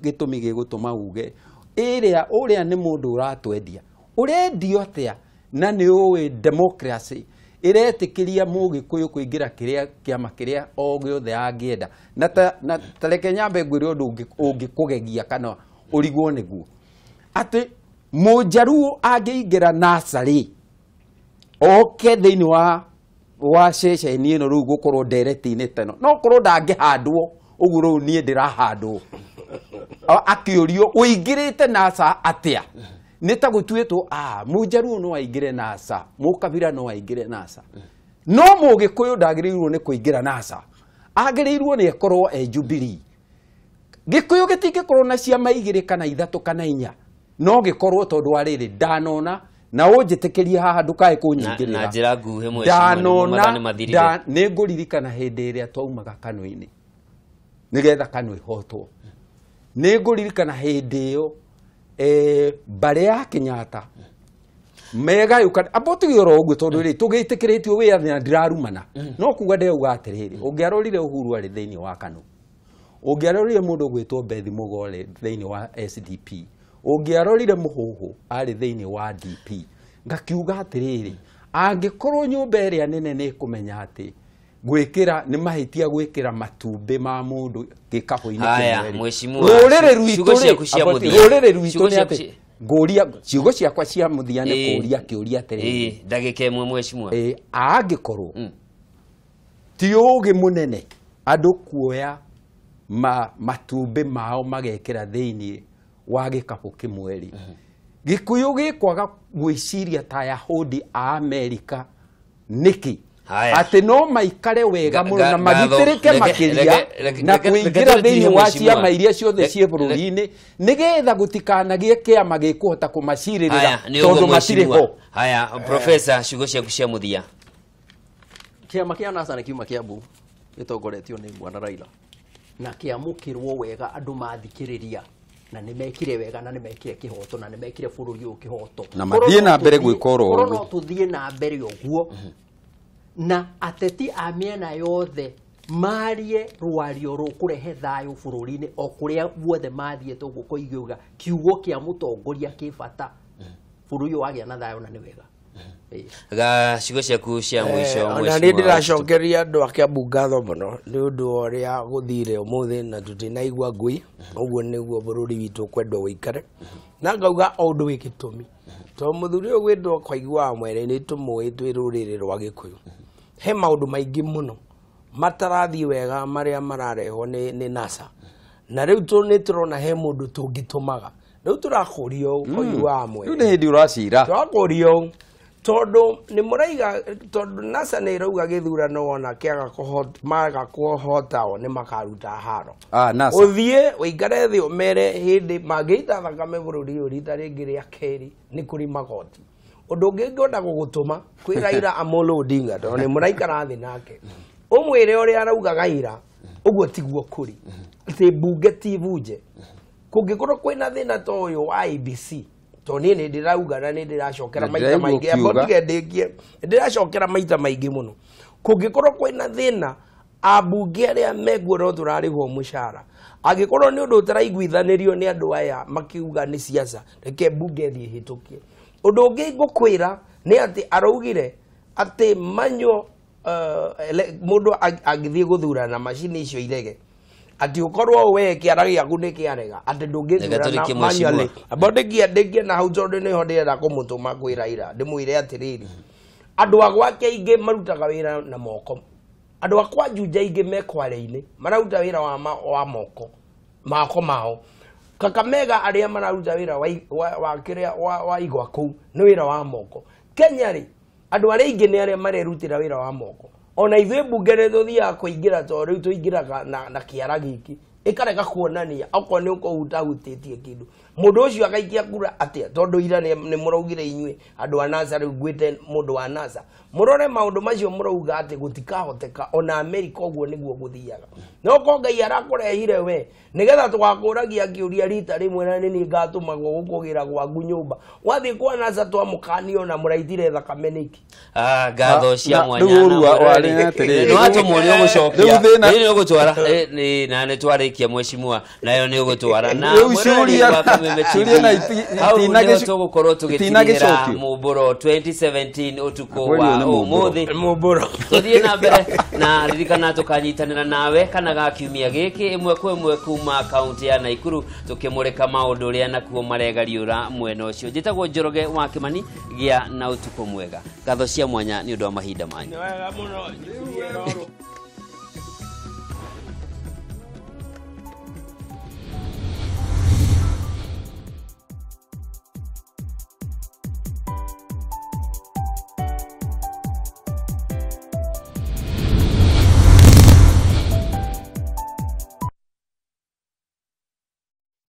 gĩtũmi gĩgũtũma uge ĩrĩa ũrĩa nĩ mũndũ ũratwendia. Ũrendio atĩa na nĩ ũĩ democracy ĩretĩkĩria mũgĩkũyũ kũingĩra kĩrĩa kĩama kĩrĩa o gĩothe angĩenda. Na ta reke nyambe ngwĩre ũndũ ũngĩkũgegia kana ũrigwo nĩguo, atĩ mũnjaruo angĩingĩra NASA rĩ, oke thĩinĩ wa ceceni ĩno rĩu gũkorwo ndereti-inĩ teno, no korwo ndangĩhandwo ũguo rĩu niĩ ndĩrahandwo, akĩũrio ũingĩrĩte NASA atĩa, nĩ ta gũtuĩtwo mũnjaruo no aingĩre NASA, mũkabira no aingĩre NASA, no mũgĩkũyũ ndagĩrĩirwo nĩ kũingĩra NASA, agĩrĩirwo nĩ ekorwo e Jubilee. Gĩkũyũ gĩtingĩkorwo na ciama 2 kana 3 kana 4, no gĩkorwo tondũ wa rĩrĩ ndanona na ũnjĩtĩkĩrie haha ndũkae kũnyingĩrĩra na njĩra nguhĩ mheshimiwa, nĩ mathirire. Nĩ ngũririkana hĩndĩ ĩrĩa twaumaga kanua-inĩ nĩgetha kanua ĩhotwo, Nĩ ngũririkana hĩndĩ ĩyo mbarĩ ya Kenyatta megayũkana amba ũtige oro ũguo tondũ rĩ tũgĩtĩkĩrĩtio wĩyathi na ndirarumana no kuga ndĩrauga atĩrĩrĩ ũngĩarorire Uhuru arĩ thĩinĩ wa KANU, ũngĩarorire mũndũ ũgwĩtwo Beth Mũgore thĩinĩ wa SDP, ũngĩarorire Mũhũhũ arĩ thĩinĩ wa DP, ngakiuga atĩrĩrĩ angĩkorwo nyũmba ĩrĩa nene nĩ ĩkũmenya atĩ gwĩkĩra nĩ mahĩtia gwĩkĩra matumbĩ ma mũndũ gĩkabũ-inĩ Haya, kĩmwe rĩ. mheshimiwa, Rũrĩrĩ rwitũ ciugo rĩ, ciaku cia abati, mũthia. rũrĩrĩ rwitũ Ciugo nĩ ciaku atĩ cia- ngũria ciugo ciakwa cia mũthia nĩ Ĩĩ. kũria kĩũria atĩrĩrĩ Ndagĩka ĩmwe mheshimiwa. Angĩkorwo ti ũgĩ mũnene andũ kuoya matumbĩ mao magekĩra thĩinĩ wa gĩkabũ kĩmwe rĩ, Gĩkũyũ gĩkwaga gwĩciria ta Ayahudi a Amerika nĩkĩ? Atĩ no maikare wega mũno na magitĩrĩke makĩria na kũingĩra thĩinĩ wa ciama iria ciothe ciĩ bũrũri-inĩ nĩgetha gũtikanagĩe kĩama gĩkũhota kũmacirĩrĩra tondũ matirĩ ho. Haya, Professor, ciugo ciaku cia mũthia. Kĩama kĩa NASA nĩ kiuma Kiambu gĩtongoretio nĩ Bwana Raila na kĩamũkĩrwo wega andũ mathikĩrĩria na nĩ mekire wega na nĩ mekire kĩhoto na nĩ mekire bũrũri ũyũ kĩhoto na mathiĩ na mbere gwĩka oro ũguo. ũguo. No tũthiĩ na mbere ũguo na ateti a mĩena yothe marie rwario rũkũrehe thayũ bũrũri-inĩ o kũrĩa guothe mathiĩte ũguo koigĩuga kiugo kĩa mũtongoria kĩ bata bũrũri ũyũ wagĩa na thayũ na nĩ wega. Ga ciugo ciaku cia mũico Ona nĩ ndĩracokeria andũ a Kiambu ngatho mũno nĩ ũndũ wa ũrĩa gũthire ũmũthĩ na tũtinaigua ngui ũguo nĩguo bũrũri witũ ũkwendwo ũikare na ngauga o ũndũ wĩ gĩtũmi tondũ mũthuri ũyũ gwĩtwo Kaigua Mwere nĩ tũmũĩ twĩ rũrĩrĩ rwa Gĩkũyũ he maũndũ maingĩ mũno matarathiĩ wega marĩa mararehwo nĩ NASA na rĩu nĩ tũrona he mũndũ tũngĩtũmaga rĩu tũrakũrio Kaigua Mwere Rĩu nĩ hĩndĩ ũracira tũrakũrio tondũ nĩ mũraiga tondũ NASA nĩ ĩrauga gĩthurano ona kĩaga maga kũhota o nĩ makaruta haro. NASA ũthiĩ ũikare thĩ ũmere hĩndĩ mangĩita thakame bũrũri ũyũ rita rĩngĩ rĩa kerĩ nĩ kũrĩ magoti ũndũ ũngĩ ngĩenda gũgũtũma kwĩ Raila Amolo Odinga tondũ nĩ mũraikara thĩ nake ũmwĩre ũrĩa araugaga ira ũguo tiguo kũrĩ atĩ mbunge ti bunje kũngĩkorwo kwĩna thĩna ta ũyũ wa IEBC tondũ niĩ nĩ ndĩrauga na nĩ ndĩracokera maita maingĩ amba ndige ndĩkie ndĩracokera maita maingĩ mũno kũngĩkorwo kwĩna thĩna ambunge arĩa mekuo no tũrarĩhwo mũcara angĩkorwo nĩ ũndũ ũtaraiguithanĩrio nĩ andũ aya makiuga nĩ siasa reke mbunge ĩthiĩ ĩhĩtũkie ũndũ ũngĩ ngũkwĩra nĩ atĩ araugire atĩ manyo mũndũ angĩthiĩ gũthurana macini icio irege ati ukorwo we kĩara gĩaku nĩ kĩarega atĩ ndũngĩthurana manually amba ndĩkie na hau tondũ nĩho ndĩrenda kũmũtũma kwĩ Raila ndĩmwĩre atĩrĩrĩ andũ a gwake aingĩ marutaga wĩra na moko andũ a kwa Juja aingĩ me Kwale-inĩ mararuta wĩra wa moko mao Kakamega arĩa mararuta wĩra wa kĩrĩa wa igwa kũu nĩ wĩra wa moko Kenya rĩ andũ arĩa aingĩ nĩ arĩa marerutĩra wĩra wa moko ona ithuĩ mbunge nĩ tũthiaga kũingĩra tondũ rĩu tũingĩraga na kĩara gĩkĩ ĩkarega kuonania okorwo nĩ ũkũhutahutĩtie kĩndũ mũndũ ũcio agaikia kura atĩa tondũ ira nĩ mũraugire inyuĩ andũ a NASA rĩu ngwĩte mũndũ wa NASA mũrore maũndũ macio mũrauga atĩ gũtikahoteka ona Amerika ũguo nĩguo gũthiaga no ko Ngai arakũrehire we nĩgetha tũgakũragia kĩũria rita rĩmwe na nĩ ngatũmagwo gũkũgĩra gwaku nyũmba wathiĩ kwa NASA twamũkanio na mũraitire thakame nĩkĩ ngatho cia mwanya nĩ watũmwo nĩ ũgũcokia nĩ ũgũtwara na nĩ twarĩkia mheshimiwa nayo nĩ ũgũtwara na hau nĩho tũgũkorwo tũgĩtigĩra Mũmbũro 2017 ũtukũ wa ũmũthĩ tũthiĩ na mbere na ririkana tũkanyitanĩra nawe kana ga kiumia gĩkĩ ĩmwe kwa ĩmwe kuma kaunti ya Naikuru tũkĩmũrĩka maũndũ ũrĩa nakuo maregariũra mwena ũcio njĩtagwo Njoroge wa Kĩmani gĩa na ũtukũ mwega ngatho cia mwanya nĩ ũndũ wa mahinda manyu. Nĩ wega mũno.